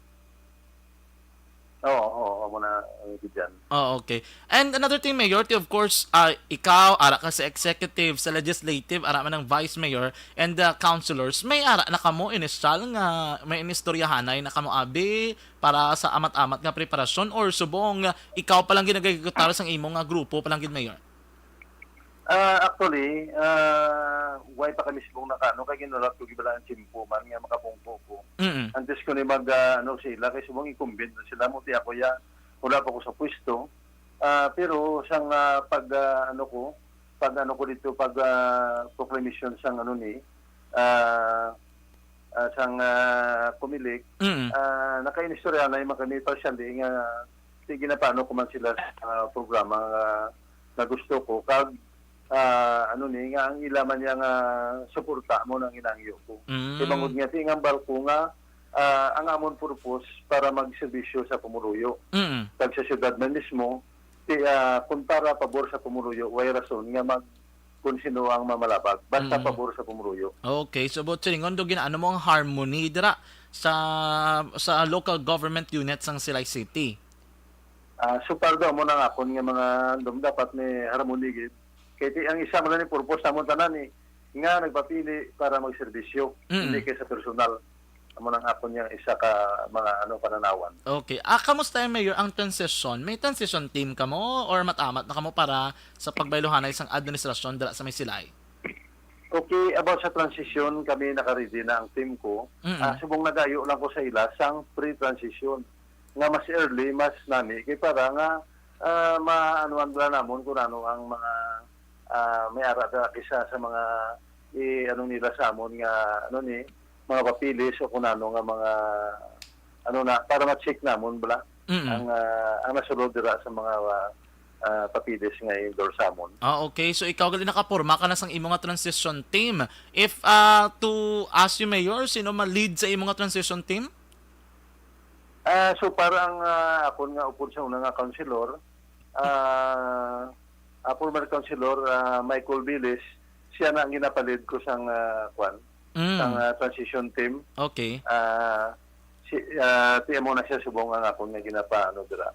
Oo, oo, amo na, eh, gid yan. Oh, okay. And another thing, Mayor, ti, of course, ah, ikaw, ara ka sa executive, sa legislative, ara man ang vice mayor, and the councilors, may ara na kamo initial nga, may inistoryahanay na kamo abi para sa amat-amat nga preparasyon, or subong, ah, ikaw pa lang ginagaygutar sang imo nga grupo pa lang gid, Mayor? Ah, actually, ah, way pa kami subong nakaano, kay ginulat ko gibala ang tiyempo man nga makapungko ko. Mm. Antes ko ni mag, ah, ano sila, kay subong incumbent na sila, mo ti ako ya, wala pa ko sa pwesto. Ah, pero sang, ah, pag, ah, ano ko, pag ano ko dito, pag, ah, proclamation sang ano ni, ah, ah, sang, ah, Comelec, Mm. ah, nakainistorya na yung mga kami partially nga, sige na paano ko man sila sa, ah, programa nga, nga gusto ko. Kag, ah, ano ni, nga ang ila man niya nga suporta mo nang inangyo ko. Mm. Kay bangod nga, ti nga barko nga, ah, ang amon purpose para magserbisyo sa pumuluyo. Mm. Kag sa syudad man mismo, ti, ah, kung para pabor sa pumuluyo, way rason nga mag kung sino ang mamalabag. Basta Mm. pabor sa pumuluyo. Okay, so buot silingon do ginaano mo ang harmony dira sa, sa local government unit sang Silay City. Ah, so para daw mo nang akon nga mga andom dapat ni harmony gid. Kay ti ang isa man ni purpose namon tanan ni nga nagpapili para magserbisyo, Mm. hindi kay sa personal. Amo nang akon yang isa ka mga ano pananawan. Okay. Ah, kamusta, Mayor, ang transition? May transition team kamo or matamat na kamo para sa pagbayluhanay sang administrasyon dira sa may Silay? Okay, about sa transition, kami naka-ready na ang team ko. Mm-mm. Ah, subong nagayo lang ko sa ila sang pre-transition nga mas early, mas nami kay para nga ah, maanuan bala namon kung ano ang mga ah, may ara da kisa sa mga i ano nila sa amon nga ano ni mga papeles o kung ano nga mga ano na para ma-check namon bala Mm-mm. ang ah, ang nasulod dira sa mga ah, ah, papeles nga endorse sa amon. Ah, okay. So ikaw gali nakaporma ka na sang imo nga transition team. If ah, to ask you, Mayor, sino ma-lead sa imo nga transition team? Ah, so para ang, ah, akon nga upod sa una nga councilor, ah, ah, former councilor, ah, Michael Bilis, siya na ang ginapalid ko sang, ah, kwan, Mm. sang, ah, transition team. Okay. Ah, si, ah, ti amo na siya subong ang akon nga ginapaano dira.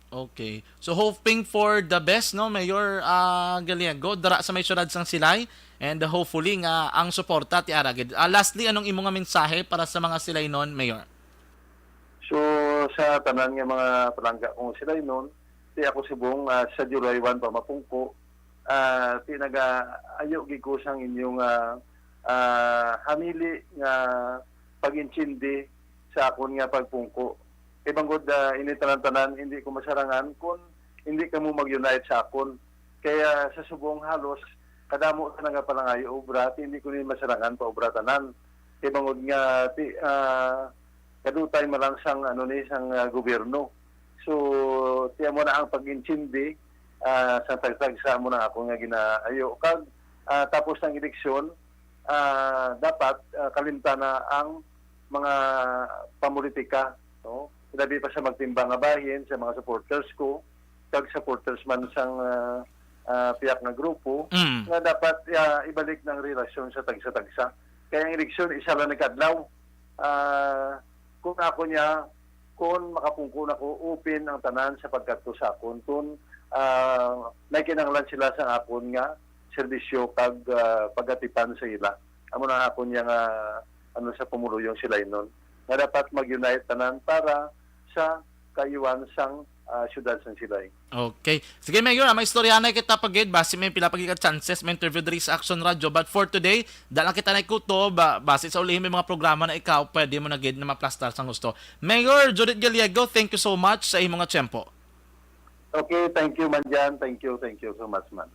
Okay. So, hoping for the best, no, Mayor, ah, Gallego, dira sa may siyudad sang Silay, and hopefully nga ang suporta ti ara gid. Ah, lastly, anong imo nga mensahe para sa mga Silaynon, Mayor? So, sa tanan nga mga palangga kong Silaynon, ti ako subong, ah, sa July one pa mapungko, ah, ti nagaayo gid ko sang inyong, ah, ah, hamili nga pag-intindi sa akon nga pagpungko. Kay bangod, ah, ini tanan-tanan, hindi ko masarangan kung hindi kamo mag-unite sa akon. Kaya sa subong halos kadamo sa nga palangayo obra, ti hindi ko ni masarangan pa obra tanan. Kay bangod nga ti, ah, kadutay man lang sang, ano ni, sang, ah, gobyerno. So, ti amo na ang pag-intindi, ah, sa tagtag sa amo na ako nga ginaayo. Kag, ah, tapos ng eleksyon, ah, dapat, ah, kalimtan na ang mga pamulitika, no? Labi pa sa magtimbang nga bahin sa mga supporters ko, kag supporters man sang, ah, ah, piyak nga grupo, Mm. nga dapat, ah, ibalik ng relasyon sa tagsa-tagsa. Kaya ang eleksyon, isa lang nagkadlaw. Ah, kung ako niya, kung makapungko na ko, open ang tanan sa pagkadto sa akon. Kung, ah, may kinahanglan sila sa akon nga serbisyo kag, ah, pagatipan sa ila. Amo na akon niya nga, ano, sa pumuluyong Silaynon, nga dapat mag-unite tanan para sa kaayuhan sang, ah, siyudad sang Silay. Okay. Sige, Mayor, ah, may istorya na kita pa gid. Basi may pila pa gid ka chances, may interview diri sa Action Radio. But for today, dala kita na ikutob. Ba, basi sa ulihin may mga programa na ikaw, pwede mo na gid na maplastar sang gusto. Mayor Judith Gallego, thank you so much sa imo nga tiyempo. Okay, thank you, Manjan. Thank you, thank you so much, man.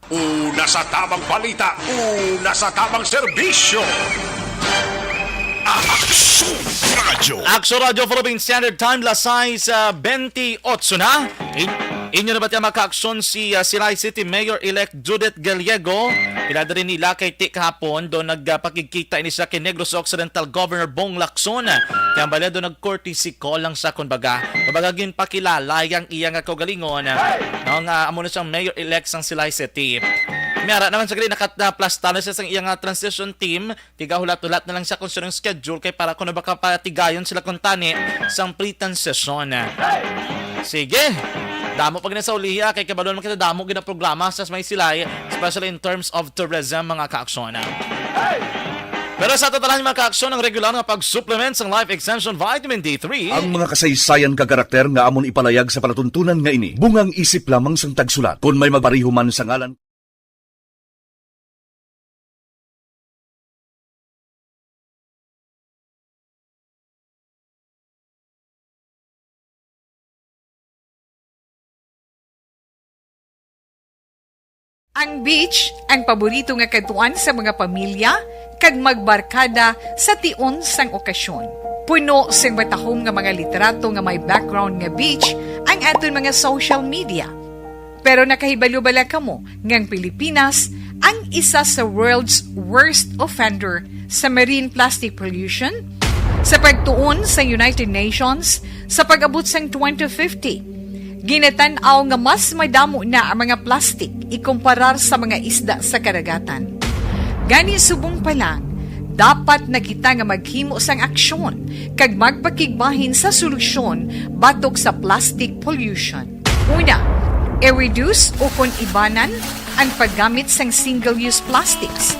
Una sa tamang balita, una sa tamang serbisyo. Action Radio. Action Radio Philippine Standard Time, las sais, ah, bentiocho na. In-, inyo na ba tiyan maka-action si, ah, Silay City Mayor-elect Judith Gallego? Pila diri nila kay ti kahapon do nagpakigkita ini siya kay Negros Occidental Governor Bong Lacson. Kaya bala do nag-courtesy call lang sa, kumbaga, kumbaga ginpakilala yang iya nga kaugalingon, no, nga amo na siyang mayor-elect sang Silay City. May ara naman sa gali, nakaplastar na siya sang iya nga transition team. Tigahulat-hulat na lang siya kung sinong schedule kay para kuno baka patigayon sila kuntani sang pre-transition. Sige. Damo pa gani sa ulihi, ah, kay kabalo naman kita damo gid ang programa sa may Silay, especially in terms of tourism, mga ka-aksyon. Pero sa totalan, mga ka-aksyon, ang regular nga pag-supplement sang Life Extension Vitamin D three. Ang mga kasaysayan kag karakter nga amon ipalayag sa palatuntunan nga ini, bungang isip lamang sang tagsulat. Kon may magpariho man sa ngalan, Ang beach ang paborito nga kadtuan sa mga pamilya kag magbarkada sa tion sang okasyon. Puno sing matahom nga mga litrato nga may background nga beach ang aton mga social media. Pero nakahibalo bala kamo nga ang Pilipinas ang isa sa world's worst offender sa marine plastic pollution? Sa pagtuon sa United Nations, sa pag-abot sang twenty fifty, ginatan-aw nga mas madamo na ang mga plastik ikumparar sa mga isda sa kadagatan. Gani, subong pa lang, dapat na kita nga maghimo sang aksyon kag magpakigbahin sa solusyon batok sa plastic pollution. Una, i-reduce ukon ibanan ang paggamit sang single-use plastics.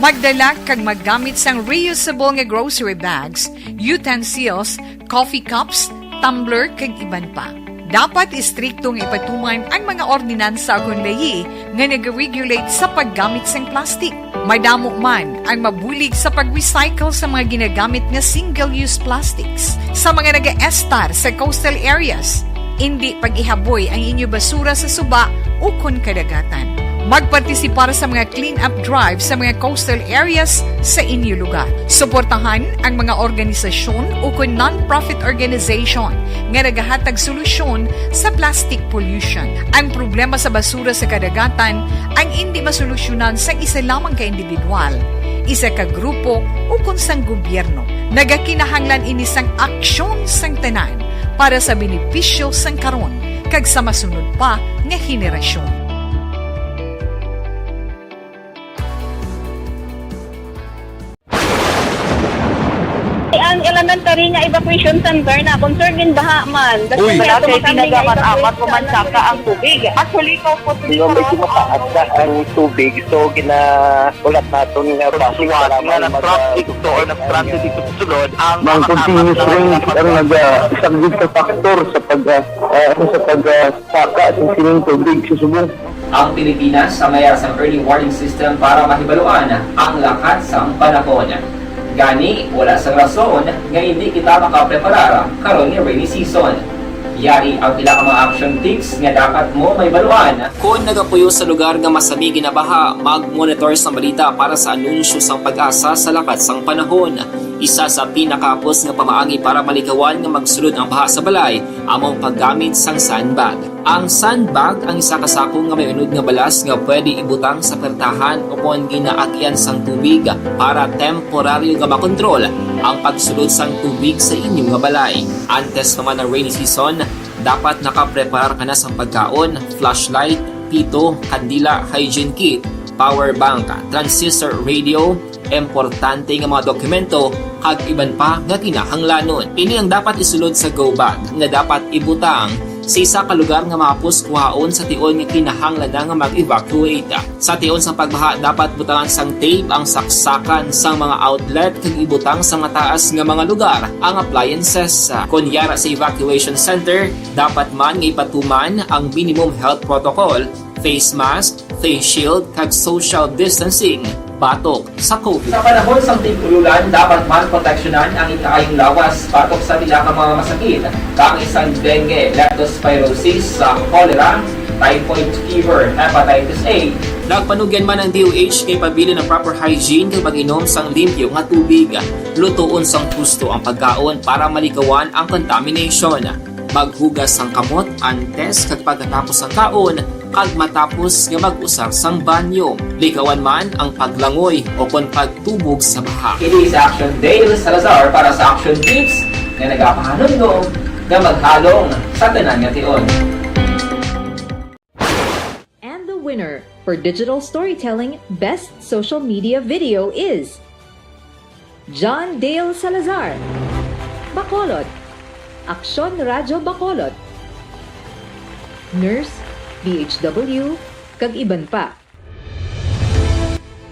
Magdala kag maggamit sang reusable nga grocery bags, utensils, coffee cups, tumbler, kag iban pa. Dapat istrikto nga ipatuman ang mga ordinansa ukon layi nga nag-regulate sa paggamit sang plastic. Madamo man ang mabulig sa pag-recycle sa mga ginagamit nga single-use plastics sa mga nagaestar sa coastal areas. Indi pag-ihaboy ang inyo basura sa suba ukon kadagatan. Magpartisipar sa mga clean-up drive sa mga coastal areas sa inyo lugar. Suportahan ang mga organisasyon ukon non-profit organization nga nagahatag solusyon sa plastic pollution. Ang problema sa basura sa kadagatan ang indi masolusyonan sa isa lamang ka individual. isa ka grupo, ukon sang gobyerno. Nagakinahanglan ini sang aksyon sang tanan para sa benepisyo sang karon kag sa masunod pa nga henerasyon. Ang elementary nga evacuation center na concern gid baha man. Uy. Wala kay ginagamat-amat, human saka ang tubig. Actually, ikaw po, Hindi, medyo mataas na ang tubig. So, ginahulat naton nga base nga mag- nag-traffic to or nag-transit dito sa sulod ang Ang continuous rain ang nag-, isang big factor sa pag, ah, ah, sa pag, ah, saka sa sining tubig sa Subo. Ang Pilipinas ang may sang early warning system para mahibaluan ang lakat sang panahon. Gani, wala sang rason nga hindi kita makapreparar karon nga rainy season. Yari ang pila ka mga action tips nga dapat mo mahibaluan. Kon nagapuyo sa lugar nga masami ginabaha, mag-monitor sa balita para sa anunsyo sang PAGASA sa lakat sang panahon. Isa sa pinakahapos nga pamaagi para malikawan nga magsulod ang baha sa balay amo ang paggamit sang sandbag. Ang sandbag ang isa ka sako nga may unod nga balas nga pwede ibutang sa pertahan o kon ginaagian sang tubig para temporaryo nga makontrol ang pagsulod sang tubig sa inyo nga balay. Antes pa man ang rainy season, dapat nakapreparar ka na sang pagkaon, flashlight, pito, kandila, hygiene kit, power bank, transistor radio, importante nga mga dokumento, kag iban pa nga kinahanglanon. Ini ang dapat isulod sa go bag nga dapat ibutang sa isa ka lugar nga mahapos kuhaon sa tion nga kinahanglan na nga mag-evacuate. Sa tion sa pagbaha, dapat butangan sang tape ang saksakan sang mga outlet kag ibutang sa mataas nga mga lugar ang appliances. Kon yara sa evacuation center, dapat man nga ipatuman ang minimum health protocol, face mask, face shield, kag social distancing batok sa COVID. Sa panahon sang tig-ululan, dapat man proteksyonan ang ikaayong lawas batok sa pila ka mga masakit, kaangay sang dengue, leptospirosis, sa cholera, typhoid fever, hepatitis A. Nagpanugyan man ang D O H kay pabilin ang proper hygiene kag pag-inom sang limpyo nga tubig. Lutoon sang husto ang pagkaon para malikawan ang contamination. Maghugas sang kamot antes kag pagkatapos sang kaon kag matapos nga mag-usar sang banyo. Likawan man ang paglangoy o kon pagtubog sa baha. Ini si Action Dale Salazar para sa Action Tips nga nagapahanumdom nga maghalong sa tanan nga tion. And the winner for Digital Storytelling Best Social Media Video is John Dale Salazar, Bacolod, Aksyon Radyo Bacolod, Nurse, D H W, kag iban pa.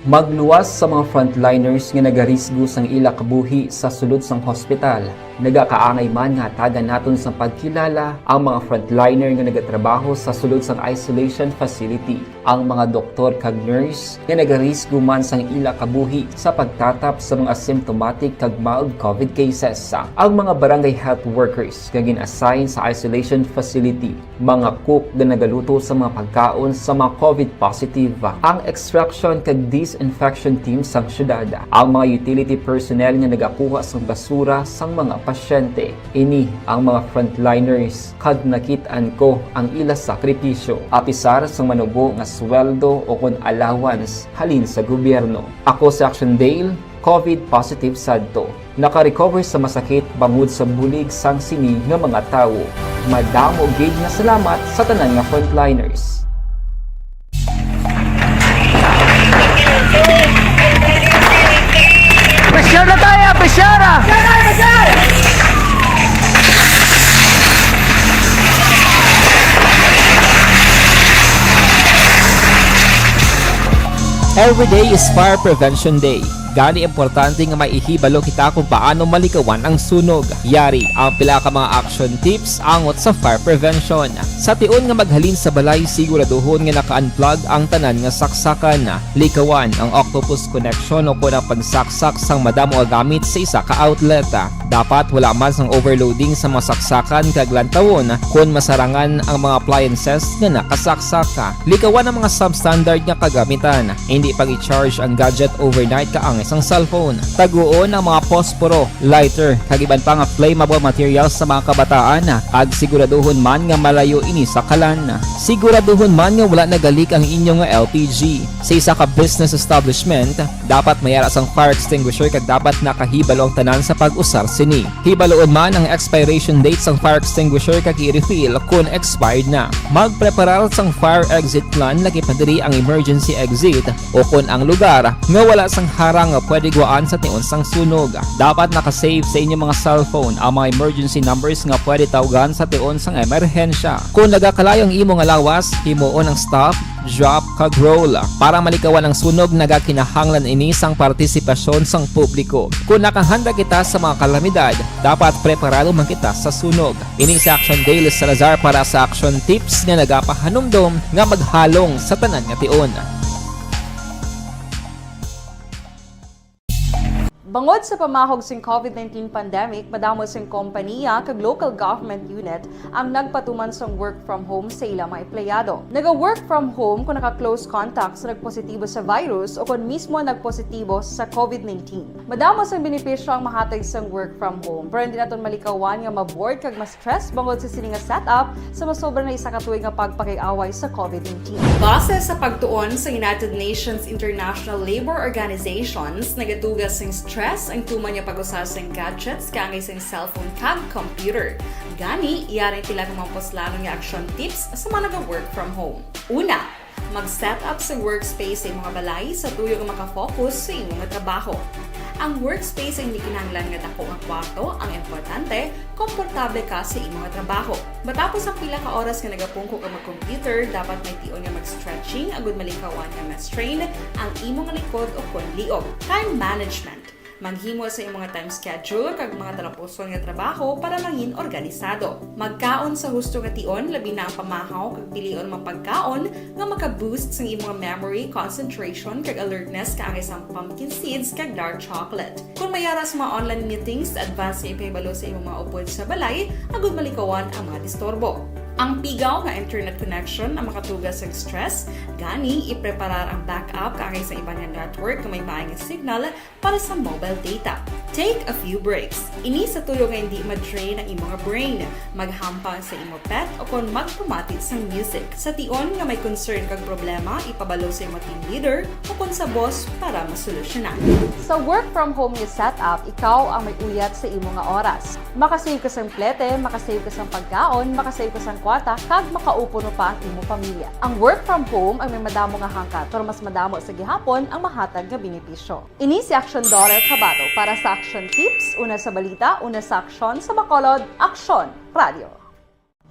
Magluwas sa mga frontliners nga nagarisgo sang ila kabuhi sa sulod sang hospital. Nagakaangay man nga hatagan naton sang pagkilala ang mga frontliner nga nagatrabaho sa sulod sang isolation facility, ang mga doktor kag nurse nga nagarisgo man sang ila kabuhi sa pagtatap sa mga symptomatic kag mild COVID cases, ang mga barangay health workers nga gin-assign sa isolation facility, mga cook nga nagaluto sa mga pagkaon sa mga COVID positive, ang extraction kag disinfection team sang syudad, ang mga utility personnel nga nagakuha sang basura sang mga pasyente. Ini ang mga frontliners, kag nakit-an ko ang ila sakripisyo. Apisar sang manubo nga sweldo o kon allowance halin sa gobyerno. Ako si Action Dale, COVID positive sadto. Naka-recover sa masakit bangod sa bulig sang sini nga mga tawo. Madamo gid nga salamat sa tanan nga frontliners. Pressure na tayo! Pressure na! Every day is Fire Prevention Day. Gani, importante nga may ihibalo kita kung paano malikawan ang sunog. Yari ang pila ka mga action tips angot sa fire prevention. Sa tion nga maghalin sa balay, siguraduhon nga naka-unplug ang tanan nga saksakan. Likawan ang octopus connection o kon ang pagsaksak sang madamo nga gamit sa isa ka outlet. Dapat wala man sang overloading sa mga saksakan kag lantawon kon masarangan ang mga appliances nga nakasaksak. Likawan ang mga substandard nga kagamitan. Hindi pag-i-charge ang gadget overnight kaang Isang cellphone. Taguon ang mga posporo, lighter, kag iban pa nga flammable materials sa mga kabataan, kag siguraduhon man nga malayo ini sa kalan. Siguraduhon man nga wala nagalik ang inyo nga L P G. Sa isa ka business establishment, dapat may ara sang fire extinguisher kag dapat nakahibalo ang tanan sa pag-usar sini. Hibaluon man ang expiration date sang fire extinguisher kag i-refill kon expired na. Magpreparar sang fire exit plan, labi pa diri ang emergency exit, o kon ang lugar nga wala sang harang nga pwede guwaan sa tion sang sunog. Dapat naka-save sa inyo mga cellphone ang mga emergency numbers nga pwede tawgan sa tion sang emerhensya. Kung nagakalayo ang imo nga lawas, himuon ang stop, drop, kag roll. Para malikawan ang sunog, nagakinahanglan ini sang partisipasyon sang publiko. Kung nakahanda kita sa mga kalamidad, dapat preparado man kita sa sunog. Ini si Action Daily Salazar para sa Action Tips nga nagapahanumdom nga maghalong sa tanan nga tion. Bangod sa pamahog sing COVID nineteen pandemic, madamo sing kompaniya kag local government unit ang nagpatuman sang work from home sa ila mga empleyado. Naga-work from home kung naka-close contact sa nagpositibo sa virus o kon mismo nagpositibo sa COVID nineteen. Madamo sang benepisyo ang mahatag sang work from home, pero hindi naton malikawan nga ma-bored kag ma-stress bangod sa sini nga setup sa masobra na isa ka tuig nga pagpakig-away sa COVID nineteen. Base sa pagtuon sa United Nations International Labour Organizations, nagatuga sing stress ang tuman nga pag-usa sing gadgets kaangay sing cellphone kag computer. Gani, yari ang pila ka mga puslanon nga action tips sa mga naga-work from home. Una, mag-set up sa workspace sa imong balay sa tuyo nga makafocus sa imong trabaho. Ang workspace ay hindi kinahanglan nga dako nga kwarto, ang importante, komportable ka sa imong trabaho. Matapos ang pila ka oras nga nagapungko ka mag-computer, dapat may tion nga mag-stretching agud malikawan nga ma-strain ang imong likod o kon liog. Time management. Maghimo sa imong time schedule kag mga talapuson nga trabaho para mangin organisado. Magkaon sa husto nga tion, labi na ang pamahaw kag pilion mga pagkaon nga maka-boost sang imong memory, concentration, kag alertness kaangay sang pumpkin seeds kag dark chocolate. Kung may ara sa mga online meetings, advance nga ipahibalo sa imong mga upod sa balay agud malikawan ang mga disturbo. Ang pigaw nga internet connection ang makatuga sa stress, gani ipreparar ang backup kaangay sa iban nga network nga may maay nga signal para sa mobile data. Take a few breaks. Ini sa tuyo nga hindi ma-drain ang imong brain. Maghampang sa imo pet o kon magpamati sang music. Sa tion nga may concern kag problema, ipabalo sa imo team leader o kon sa boss para masolusyonan. Sa work from home nga setup, ikaw ang may uyat sa imo nga oras. Makasave ka sang plete, makasave ka sang pagkaon, makasave ka sang kwarta, kag makaupo pa ang imo pamilya. Ang work from home ang may madamo nga hangkat, pero mas madamo sa gihapon ang mahatag nga benepisyo. Ini si Aksyon Dorel Cabato para sa Aksyon Tips, una sa balita, una sa aksyon, sa Bacolod, Aksyon Radio.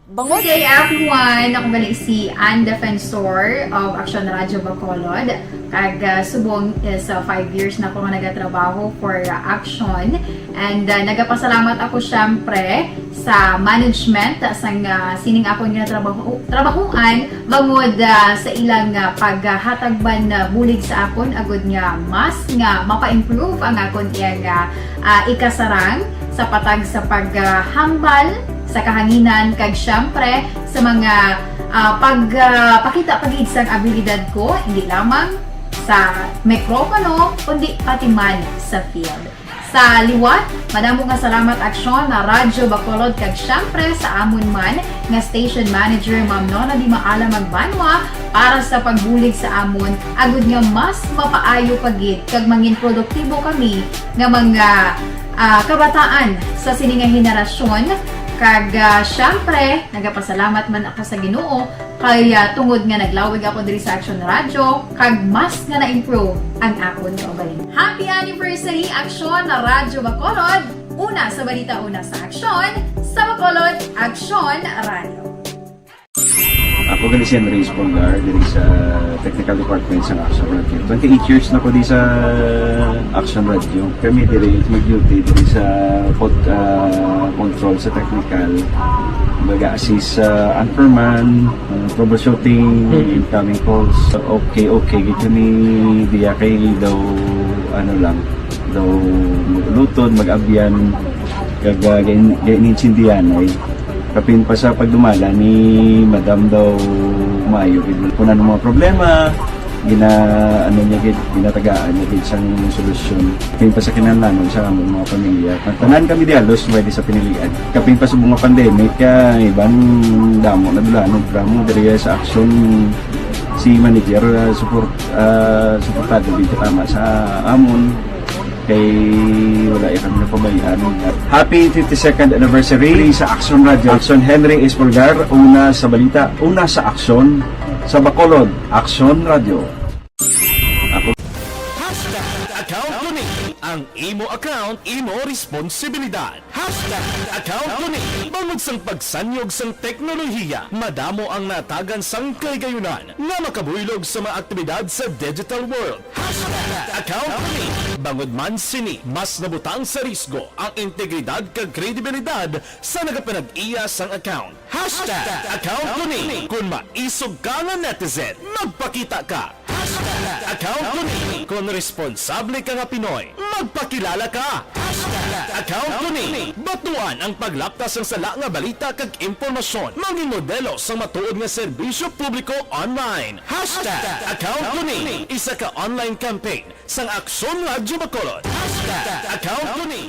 Bangod Good day, everyone! Ako gali si Ann Defensor of Aksyon Radio Bacolod. Kag, ah, subong is, ah, five years na ako nga nagatrabaho for, ah, Aksyon. And, ah, nagapasalamat ako, syempre, sa management, ah, sang, ah, sining akon nga trabaho, trabahuan, bangod, ah, sa ilang, ah, paghatag man, ah, bulig sa akon, agud nga mas nga mapa-improve ang akon iyang, ah, ah, ikasarang sa patag sa paghambal sa kahanginan, kag syempre sa mga, ah, pag, ah, pakita pa gid sang abilidad ko, hindi lamang sa mikropono, kundi pati man sa field. Sa liwat, madamo nga salamat, Aksyon na Radyo Bacolod, kag syempre sa amon man nga station manager, Ma'am Nona Di Maala Magbanwa, para sa pagbulig sa amon, agud nga mas mapaayo pa gid kag mangin produktibo kami nga mga, ah, kabataan sa sini nga henerasyon. Kag, ah, syempre, nagapasalamat man ako sa Ginoo kay, ah, tungod nga naglawig ako diri sa Aksyon Radyo, kag mas nga na-improve ang akon kaugalingon. Happy anniversary, Aksyon na Radyo Bacolod! Una sa balita, una sa aksyon, sa Bacolod, Aksyon Radyo. Ako gali si Andres Polgar, diri sa Technical Department sa Aksyon Radyo. Twenty-eight years na ko di sa Aksyon Radyo. Kami diri mag-duty diri sa pod, ah, control sa technical. Baga assist sa anchorman, ah, troubleshooting, incoming calls. Okay, okay, gid kami diya kay daw, ano lang, daw mag-ulutod, mag-abyan, kag, ah, gain-, gain-intindihan ay kapin pa sa pagdumala ni Madam daw maayo gid. Kung ano mga problema, Gina-, ano niya gid, ginatagaan niya gid sang solusyon. Kapin pa sa kinahanglanon sa among mga pamilya. Tanan kami di halos pwede sa pinilian. Kapin pa sa mga pandemic, ah, iban damo na dulanon, drama diri sa aksyon si manager, ah, support, ah, suportado gid tama sa amon. Kay wala ya kami napabayaan. Happy fifty-second anniversary sa Aksyon Radio. Aksyon Henry Espolgar, una sa balita, una sa aksyon, sa Bacolod, Aksyon Radio. Ako Hashtag account ko ni. Ang imo account, imo responsibilidad. Hashtag account ko ni. Bangod sang pagsanyog sang teknolohiya, madamo ang natagan sang kahigayunan nga makabuylog sa mga aktibidad sa digital world. Hashtag account ko ni. Bangod man sini, mas nabutang sa risgo ang integridad kag kredibilidad sa nagapanag-iya sang account. Hashtag account ko ni. Kung maisog ka nga netizen, magpakita ka. Hashtag account ko ni. Kung responsable ka nga Pinoy, magpakilala ka. Hashtag account ko ni. Batuan ang paglapta sang sala nga balita kag impormasyon. Mangin modelo sang matuod nga serbisyo publiko online. Hashtag account ko ni. Isa ka online campaign sang Aksyon Radyo Bacolod. Hashtag account ko ni.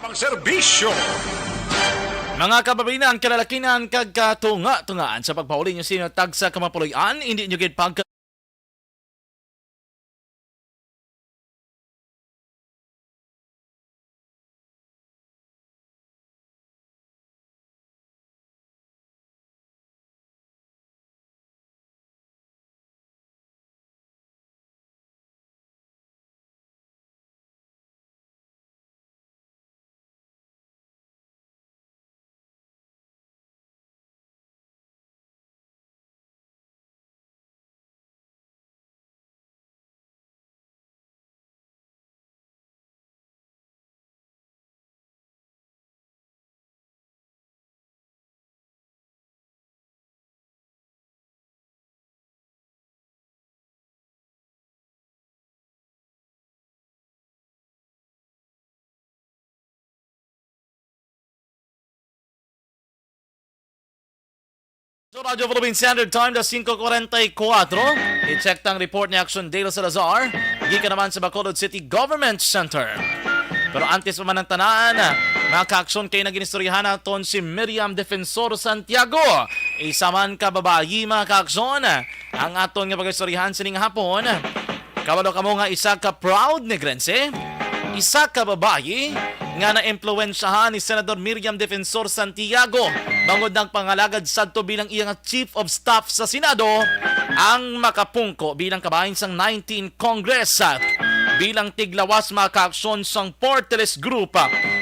Ang serbisyo. Mga kababayan-an, kalalakinan, kag katunga-tungaan, sa pagpauli niyo sini tagsa ka mga puloy-an, hindi niyo gid pag So, Radyo Philippine Standard Time, alas singko kwarenta y kuwatro. I-check tang report ni Action Dale Salazar. Gikan naman sa Bacolod City Government Center. Pero antes pa man ang tanan, mga kaaksyon, kay nag-inistoryahan naton si Miriam Defensor Santiago. Isa man ka babayi, mga kaaksyon, ang aton nga pag-istoryahan sining hapon. Kabalo kamo nga isa ka proud Negrense, isa ka babayi nga naimpluwensyahan ni Senador Miriam Defensor Santiago bangod nagpangalagad sadto bilang iya nga Chief of Staff sa Senado, ang makapungko bilang kabahin sang nineteenth Congress, bilang tiglawas, mga kaaksyon, sang party list group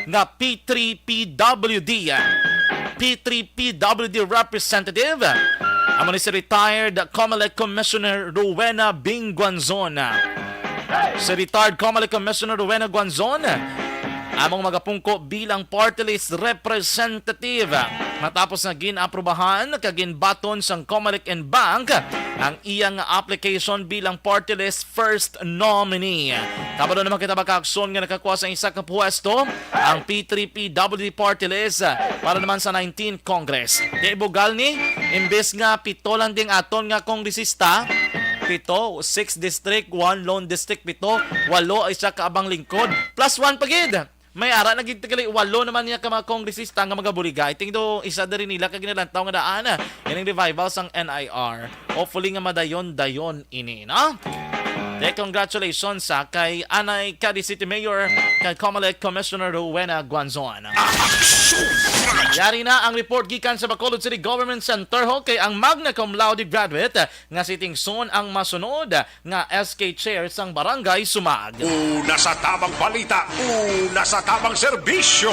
nga P three P W D. P three P W D representative, amo ni si retired Comelec Commissioner Rowena Bing Guanzon. Si retired Comelec Commissioner Rowena Guanzon among magapungko bilang party list representative matapos nga gin-aprubahan kag ginbaton sang Comelec and Bank ang iya nga application bilang party list first nominee. Kabalo naman kita, mga kaaksyon, nga nakakuha sa isa ka pwesto ang P three P W D party list para naman sa nineteenth Congress. Kay bugal ni, imbes nga pito lang ding aton nga kongresista, pito, six district, one lone district, pito, walo ay siya kaabang lingkod. Plus one pa gid. May ara na gid, gali, walo naman niya ka mga kongresista nga magabulig. I think do isa diri nila ka ginalantaw nga daan, ah, ining revival sang N I R. Hopefully nga madayon-dayon ini, no? Te, congratulations sa kay Anay Cadiz City Mayor, kay Comelec Commissioner Rowena Guanzon. Yari na ang report gikan sa Bacolod City Government Center, ho, kay ang magna cum laude graduate nga si Tingson ang masunod nga S K chair sang Barangay Sumag. Una sa tamang balita, una sa tamang serbisyo.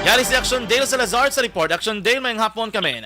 Yari si Action Dale Salazar sa report. Action Dale, mayong hapon kami.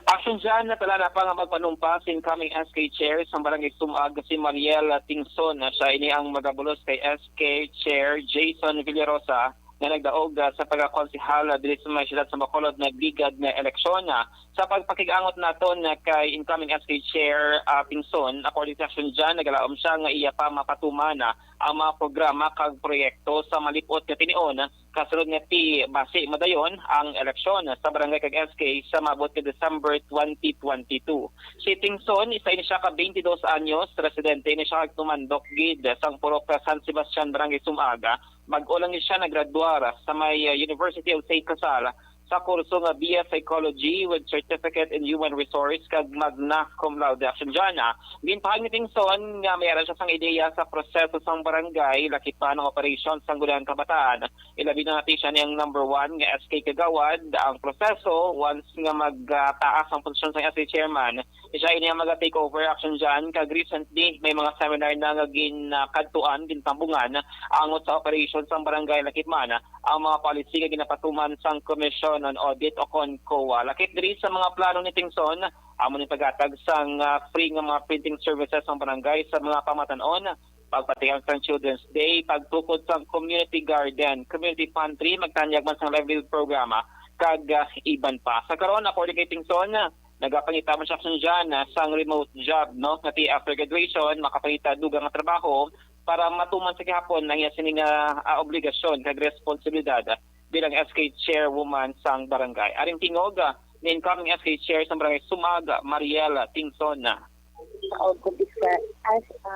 Action Jan, natala na pa nga magpanumpa si incoming S K Chair sang Barangay Sumag, si Mariel Tingson. Siya ini ang magabulos kay S K Chair Jason Villarosa nga nagdaog, ah, sa pagkakonsehal, ah, diri sa may siyudad sa Bacolod nga bigad nga eleksyon. Ah, sa pagpakig-angot naton, ah, kay incoming S K Chair, ah, Tingson, according sa Action Jan, nagalaom siya nga iya pa mapatuman, ah, ang mga programa kag proyekto sa malip-ot nga tinion, kasunod nga ti basi madayon ang eleksyon sa barangay kag S K sa maabot nga December twenty twenty-two. Si Tingson, isa ini siya ka twenty-dos anyos, residente ini siya kag tumandok gid sang purok San Sebastian, Barangay Sumaga. Bag-o lang ni siya nagradwar sa may, uh, University of Saint Casal sa kurso nga B S Psychology with Certificate in Human Resource kag magna cum laude. Action Jan, ah. Ginpahayag ni Tingson nga may ara siya sang ideya sa proseso sang barangay, lakip pa ang operasyon sang Sangguniang Kabataan. Ilabi na natin siya niyang number one nga S K kagawad. Ang proseso, once nga magtaas ang posisyon sang S K chairman, siya ini ang maga-take over. Action Jan, kag recently may mga seminar na nga ginakadtuan, gintambungan angot sa operasyon sang barangay, lakip man ang mga policy nga ginapatuman sang Commission on Audit o kon COA. Lakip diri sa mga plano ni Tingson, amo ni paghatag sang, ah, free nga mga printing services sang barangay sa mga pamatan-on, pagpatikang sang Children's Day, pagtukod sang community garden, community pantry, magtanyag man sang livelihood programa, kag, ah, iban pa. Sa karon, according kay Tingson, nagapangita man siya, Action Jan, ah, sang remote job, no, nga ti after graduation makapangita dugang nga trabaho para matuman sa gihapon ang iya sini nga, ah, obligasyon kag responsibilidad bilang S K chairwoman sang barangay. Aring tingog, ah, ni incoming S K chair sang barangay Sumag, Mariel Tingson. Taon ko bisa as a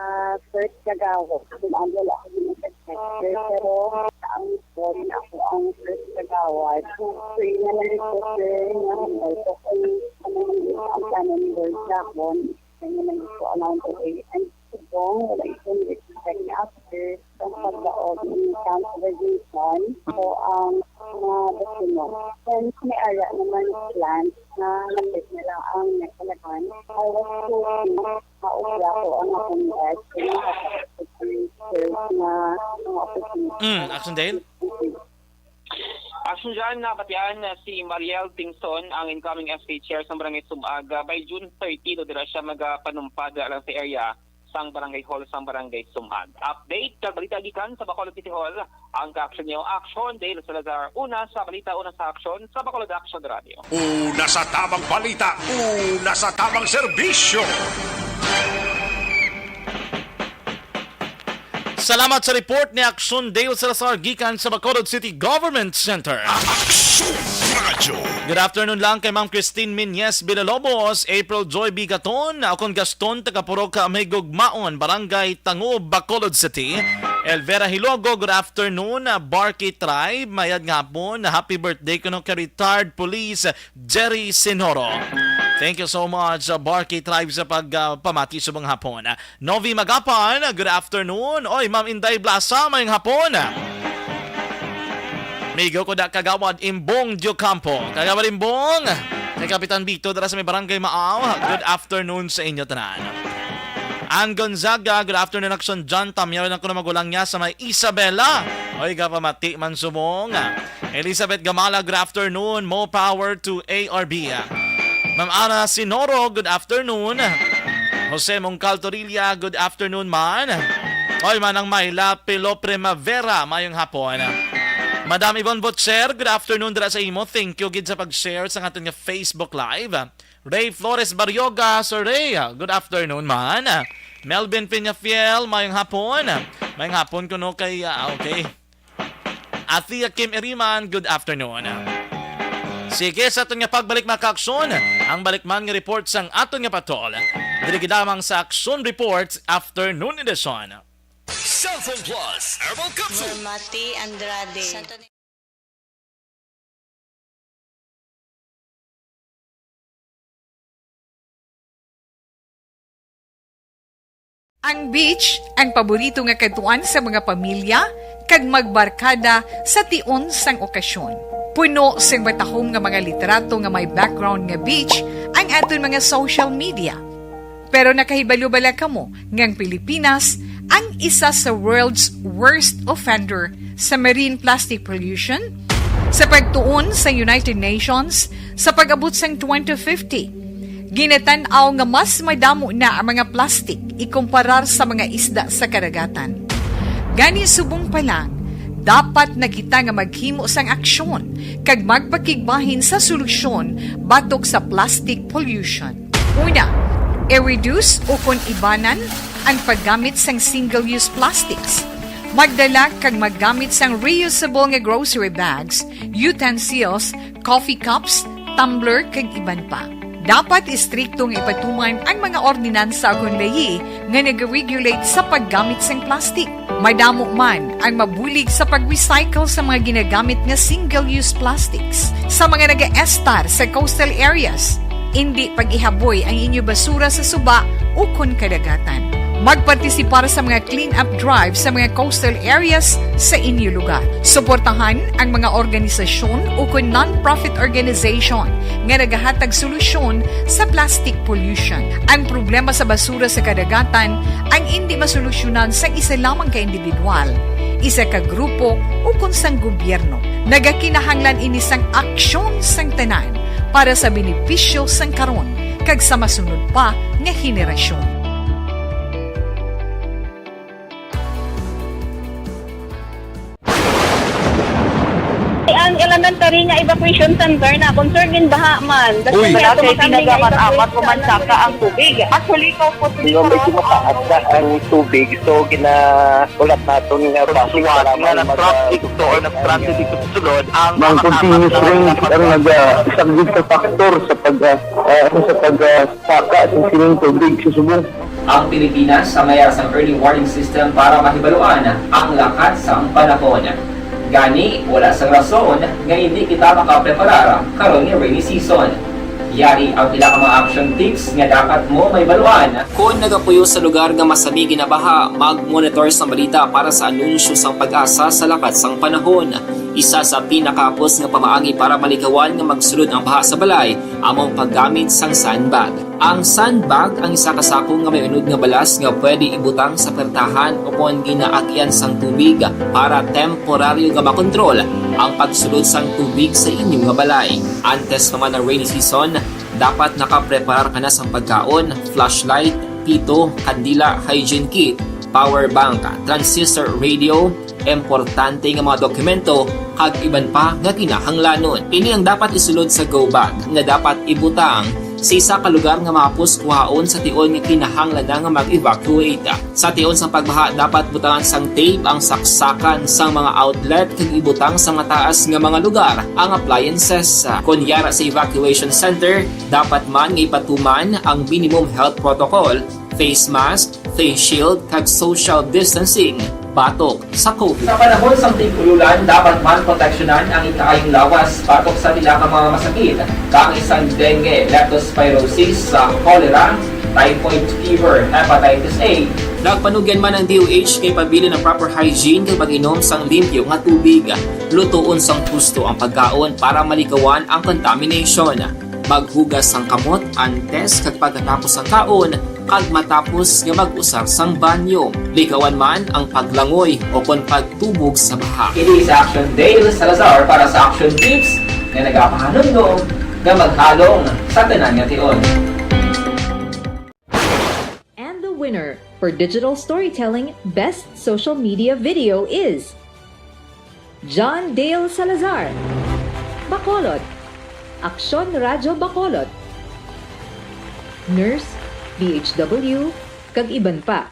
first kagawad. Kung ano lang ako yung sector, pero ang phone ako ang first kagawad. So, yun na lang ito, sir, na hindi ko kung ano ang plano ni Lord sa akin. Kanya lang ito alam ko, eh. And subong, wala ito ni Lord sa akin after. Ang pagdaog ni Councilor Jason, so ang mga vecino. Since may ara naman plant na lapit na lang ang nagpalagan, I was hoping maubra ko ang akong best sa mga na mga opportunity. Mm, Action Dale? Action Jan, nabatian na si Mariel Tingson, ang incoming S K chair sa Barangay Sumaga. By June thirty, do dira siya magapanumpad lang sa area sang Barangay Hall sang Barangay Sumag. Update kag balita gikan sa Bacolod City Hall. Ang ka-action niyo, Action Dale Salazar. Una sa balita, una sa aksyon, sa Bacolod Action Radio. Una sa tabang balita, una sa tabang serbisyo. Salamat sa report ni Action Dale Salazar gikan sa Bacolod City Government Center. Action Radio. Good afternoon lang kay Ma'am Christine Minyes Villalobos, April Joy Bigaton, akon Gaston, taga Purok Mahigugmaon, Barangay Tango, Bacolod City. Elvera Hilogo, good afternoon. Barkey Tribe, mayad nga hapon. Happy birthday kuno kay retired police Jerry Sinoro. Thank you so much, uh, Barkey Tribe, sa pag, uh, pamati subong hapon. Novi Magapan, good afternoon. Oy, Ma'am Inday Blasa, mayong hapon. Migo ko da Kagawad Imbong Diocampo. Kagawad Imbong, kay Kapitan Bito, dira sa may Barangay Maaw. Good afternoon sa inyo tanan. Ann Gonzaga, good afternoon, Action John. Tamyaw lang ko na magulang niya sa may Isabela. Oy, gapamati man subong. Elizabeth Gamala, good afternoon. More power to A R B. Ma'am Ana Sinoro, good afternoon. Jose Mongcal Torilla, good afternoon man. Oy, Manang Myla Pilo Primavera, mayong hapon. Madam Yvonne Butcher, good afternoon dira sa imo. Thank you gid sa pag-share sa aton nga Facebook Live. Ray Flores Barrioga, Sir Ray, good afternoon man. Melvin Peñafiel, mayong hapon. Mayong hapon kuno kay, ah, okay. Athea Kim Iriman, good afternoon. Sige, sa aton nga pagbalik, mga kaaksyon, ang balik man nga report sang aton nga patrol. Diri gid lamang sa Action Report Afternoon Edition. Cellphone Plus Herbal Capsule. Mati Andrade. Ang beach, ang paborito nga kadtuan sa mga pamilya kag magbarkada sa tion sang okasyon. Puno sing matahom nga mga litrato nga may background nga beach ang aton mga social media. Pero nakahibalo bala kamo nga ang Pilipinas ang isa sa world's worst offender sa marine plastic pollution? Sa pagtuon sa United Nations, sa pag-abot sang twenty fifty, ginatan-aw nga mas madamo na ang mga plastic ikumparar sa mga isda sa kadagatan. Gani, subong pa lang, dapat na kita nga maghimo sang aksyon kag magpakigbahin sa solusyon batok sa plastic pollution. Una, i-reduce ukon ibanan ang paggamit sang single-use plastics. Magdala kag maggamit sang reusable nga grocery bags, utensils, coffee cups, tumbler, kag iban pa. Dapat istrikto nga ipatuman ang mga ordinansa ukon layi nga nag-regulate sa paggamit sang plastic. Madamo man ang mabulig sa pag-recycle sa mga ginagamit nga single-use plastics. Sa mga nagaestar sa coastal areas, indi pag-ihaboy ang inyo basura sa suba ukon kadagatan. Magpartisipar sa mga clean-up drive sa mga coastal areas sa inyo lugar. Suportahan ang mga organisasyon ukon non-profit organization nga nagahatag solusyon sa plastic pollution. Ang problema sa basura sa kadagatan ang indi masolusyonan sang isa lamang ka individual, isa ka grupo, ukon sang gobyerno. Nagakinahanglan ini sang aksyon sang tanan para sa benepisyo sang karon kag sa masunod pa nga henerasyon. Ang elementary nga evacuation center na concerned in baha man. Uy. Wala kay tinaga man amat ko man saka ang tubig. Actually, ko po. Di ba, medyo mataas na ang tubig, so gina-, ulat naton nga basi nga nag-traffic to or nag-transit dito sa sulod ang mga continuous rain ang nag-, ah, isa gid sa factor sa pag, ah, ah, ano, sa pag, ah, saka sa sining tubig sa subong. Ang Pilipinas sa mayar sang early warning system para mahibaluan ang lakat sang panahon. Gani, wala sang rason nga hindi kita makapreparar karon nga rainy season. Yari ang pila ka mga action tips nga dapat mo mahibaluan. Kon nagapuyo sa lugar nga masami ginabaha, mag-monitor sa balita para sa anunsyo sang PAGASA sa lakat sang panahon. Isa sa pinakahapos nga pamaagi para malikawan nga magsulod ang baha sa balay amo ang paggamit sang sandbag. Ang sandbag ang isa ka sako nga may unod nga balas nga pwede ibutang sa pertahan o kon ginaagyan sang tubig para temporaryo nga makontrol ang pagsulod sang tubig sa inyo nga balay. Antes pa man ang rainy season, dapat nakapreparar ka na sang pagkaon, flashlight, pito, kandila, hygiene kit, power bank, transistor radio, importante nga mga dokumento, kag iban pa nga kinahanglanon. Ini ang dapat isulod sa go bag nga dapat ibutang sa isa ka lugar nga mahapos kuhaon sa tion nga kinahanglan na nga mag-evacuate. Sa tion sang pagbaha, dapat butangan sang tape ang saksakan sang mga outlet kag ibutang sa mataas nga mga lugar ang appliances. Kon yara sa evacuation center, dapat man nga ipatuman ang minimum health protocol, face mask, face shield, kag social distancing batok sa COVID. Sa panahon sang tig-ululan, dapat man proteksyonan ang ikaayong lawas batok sa pila ka mga masakit, kaangay sang dengue, leptospirosis, sa cholera, typhoid fever, hepatitis A. Nagpanugyan man ang D O H nga ipabilin ang proper hygiene kag pag-inom sang limpyo nga tubig. Lutoon sang husto ang pagkaon para malikawan ang contamination. Maghugas sang kamot antes kag pagkatapos sang kaon, kag matapos nga mag-usar sang banyo. Likawan man ang paglangoy o kon pagtubog sa baha. Ini si Action Dale Salazar para sa Action Tips nga nagapahanumdom nga maghalong sa tanan nga tion. And the winner for Digital Storytelling Best Social Media Video is John Dale Salazar, Bacolod, Aksyon Radyo Bacolod, Nurse, D H W, kag iban pa.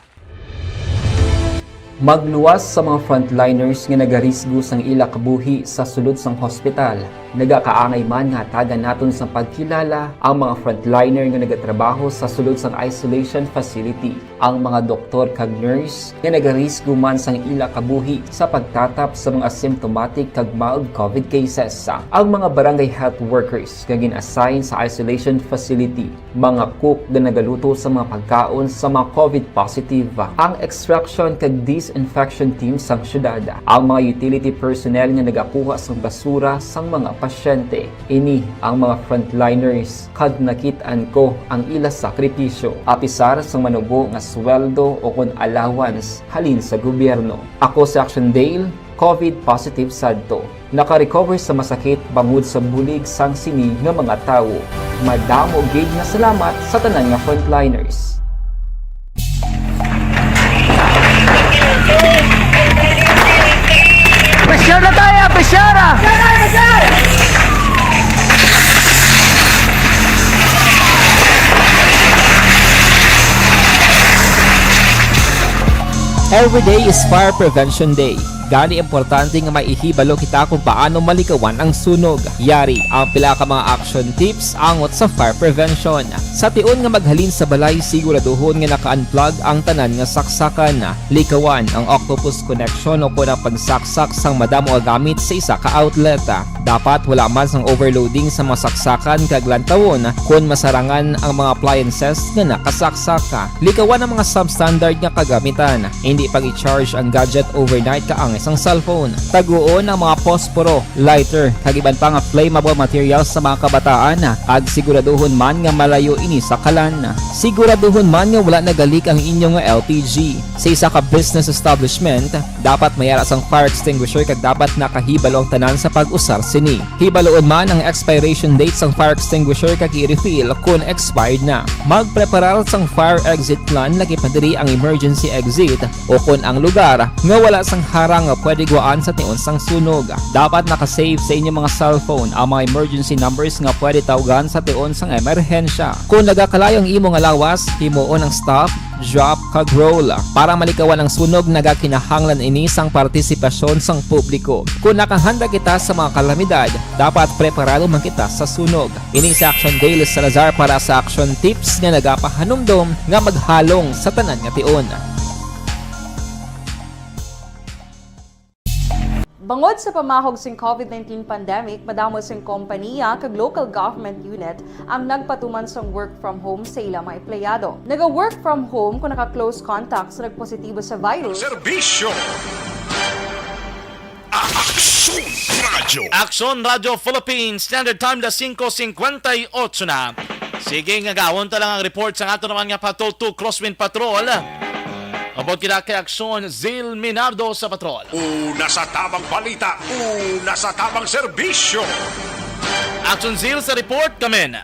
Magluwas sa mga frontliners nga nagarisgo sang ila kabuhi sa sulod sang hospital. Nagakaangay man nga hatagan naton sang pagkilala ang mga frontliner nga nagatrabaho sa sulod sang isolation facility, ang mga doktor kag nurse nga nagarisgo man sang ila kabuhi sa pagtatap sa mga asymptomatic kag mild COVID cases, ang mga barangay health workers nga gin-assign sa isolation facility, mga cook nga nagaluto sa mga pagkaon sa mga COVID positive, ang extraction kag disinfection team sang syudad, ang mga utility personnel nga nagakuha sang basura sang mga pasyente. Ini ang mga frontliners, kag nakit-an ko ang ila sakripisyo, apisar sang manubo nga sweldo o kon allowance halin sa gobyerno. Ako si Action Dale, COVID positive sadto. Naka-recover sa masakit bangod sa bulig sang sini nga mga tawo. Madamo gid nga salamat sa tanan nga frontliners. Pressure na tayo! Pressure na! Every day is Fire Prevention Day. Gani, importante nga may ihibalo kita kung paano malikawan ang sunog. Yari ang pila ka mga action tips angot sa fire prevention. Sa tion nga maghalin sa balay, siguraduhon nga naka-unplug ang tanan nga saksakan. Likawan ang octopus connection o kon ang pagsaksak sang madamo nga gamit sa isa ka outlet. Dapat wala man sang overloading sa mga saksakan kag lantawon kon masarangan ang mga appliances nga nakasaksak. Likawan ang mga substandard nga kagamitan. Hindi pag-i-charge ang gadget overnight kaangay sang cellphone. Taguon ang mga posporo, lighter, kag iban pa nga flammable materials sa mga kabataan, kag siguraduhon man nga malayo ini sa kalan. Siguraduhon man nga wala nagalik ang inyo nga L P G. Sa isa ka business establishment, dapat may ara sang fire extinguisher kag dapat nakahibalo ang tanan sa pag-usar sini. Hibaloon man ang expiration date sang fire extinguisher kag i-refill kon expired na. Magpreparar sang fire exit plan, laki pa diri ang emergency exit o kon ang lugar nga wala sang harang nga pwede guwaan sa tion sang sunog. Dapat naka-save sa inyo mga cellphone ang mga emergency numbers nga pwede tawgan sa tion sang emerhensya. Kon nagakalayo ang imo nga lawas, himuon ang stop, drop, kag roll. Para malikawan ang sunog, nagakinahanglan ini sang partisipasyon sang publiko. Kon nakahanda kita sa mga kalamidad, dapat preparado man kita sa sunog. Ini si Action Dale Salazar para sa Action Tips nga nagapahanumdom nga maghalong sa tanan nga tion. Bangod sa pamahog sing COVID nineteen pandemic, madamo sing kompaniya kag local government unit ang nagpatuman sang work from home sa ila mga empleyado. Naga-work from home kung naka-close contact sa nagpositibo sa virus. Serbisyo. Aksyon Radyo. Aksyon Radyo Philippines, Standard Time, las singko singkwenta y ocho na. Sige, nga gawon ta lang ang report sa ato naman nga Patrol two Crosswind Patrol. Upod kita kay Aksyon Zil Minardo sa Patrol. Una sa tamang balita, una sa tamang serbisyo. Aksyon Zil sa report, kamen.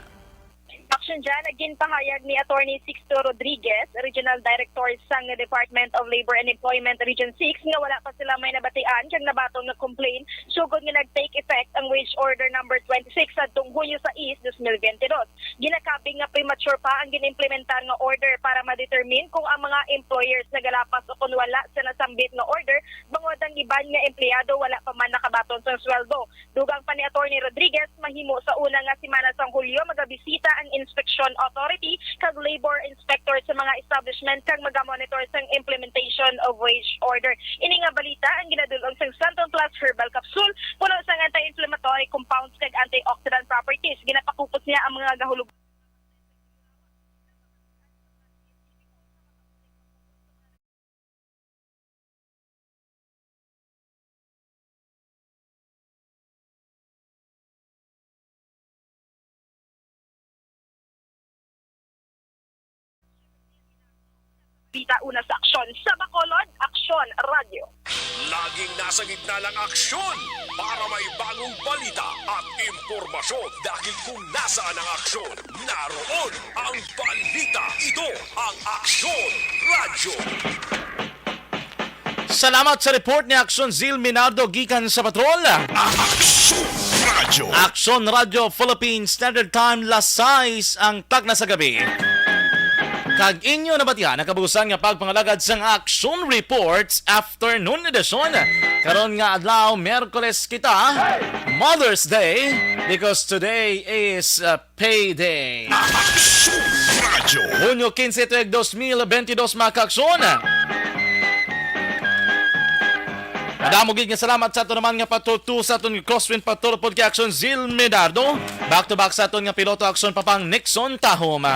Aksyon dyan, ginpahayag ni Attorney Sixto Rodriguez, Regional Director sang Department of Labor and Employment Region six, nga wala pa sila may nabatian kag nabaton nga complaint sugod nga nag-take effect ang Wage Order Number twenty-six sadtong Hunyo sais, dos mil bente dos. Ginakabig nga premature pa ang ginimplementar nga order para ma-determine kung ang mga employers nagalapas o kon wala sa nasambit nga order, bangod ang iban nga empleyado wala pa man nakabaton sang sweldo. Dugang pa ni Attorney Rodriguez, mahimo sa una nga semana sang Hulyo magabisita ang Inspection Authority kag Labor Inspector sa mga establishment kag magamonitor sang implementation of wage order. Ini nga balita ang ginadul-ong sang Santon Plus Herbal Capsule, puno sang anti-inflammatory compounds kag antioxidant properties. Ginapakupot niya ang mga gahulog. Balita una sa Aksyon sa Bacolod, Aksyon Radyo. Laging nasa gitna ng aksyon para may bagong balita at impormasyon. Dahil kung nasaan ang aksyon, naroon ang balita. Ito ang Aksyon Radyo. Salamat sa report ni Aksyon Zil Minardo gikan sa Patrol. Aksyon Radyo. Aksyon Radyo Philippine Standard Time, las sais ang takna sa gabi. Kag inyo nabatian ang kabuusan nga pagpangalagad sang Aksyon Reports Afternoon Edition. Karon nga adlaw, Miyerkules kita, Mother's Day, because today is uh, Payday. Aksyon Radyo. Hunyo quince, tuig dos mil bentidós, mga kaaksyon. Madamo gid nga salamat sa aton naman nga patuto sa aton crosswind patrol pod kay Aksyon Zil Medardo. Back to back sa aton nga piloto, Aksyon Papang Nixon Tahom.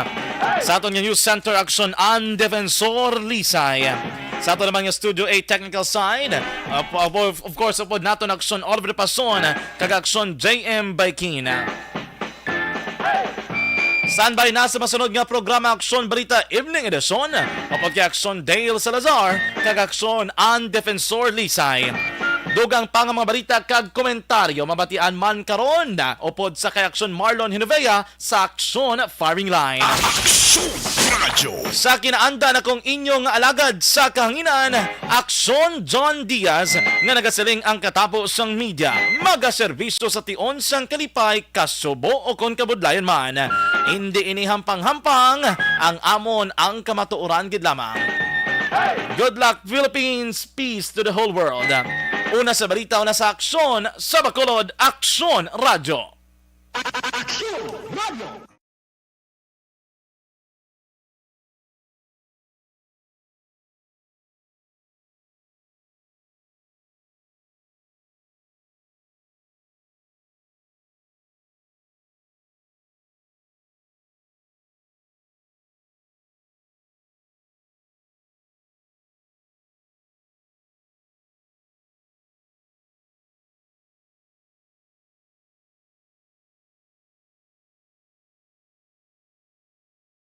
Sa aton nga news center, Aksyon An Defensor Lisay. Sa aton naman nga Studio A technical side, of, of, of course, upod naton Aksyon Oliver Pason, kag Aksyon J M Baikin. Standby na sa masunod nga programa, Aksyon Balita Evening Edition, upod kay Aksyon Dale Salazar kag Aksyon An Defensor Lisay. Ug ang pang mga balita kag komentaryo mabatian man karon upod sa kay Aksyon Marlon Hinovea sa Aksyon Firing Line. Aksyon Radyo. Sa kinaanda na kong inyong alagad sa kahanginan, Aksyon John Diaz, nga nagasiling ang katapo sang media, magaserbisyo sa tion sang kalipay, kasubo o kon kabudlayan man. Indi ini hampang-hampang, ang amon ang kamatuoran gid lamang. Good luck, Philippines! Peace to the whole world. Una sa balita, una sa aksyon, sa Bacolod, Aksyon Radyo. Aksyon Radyo.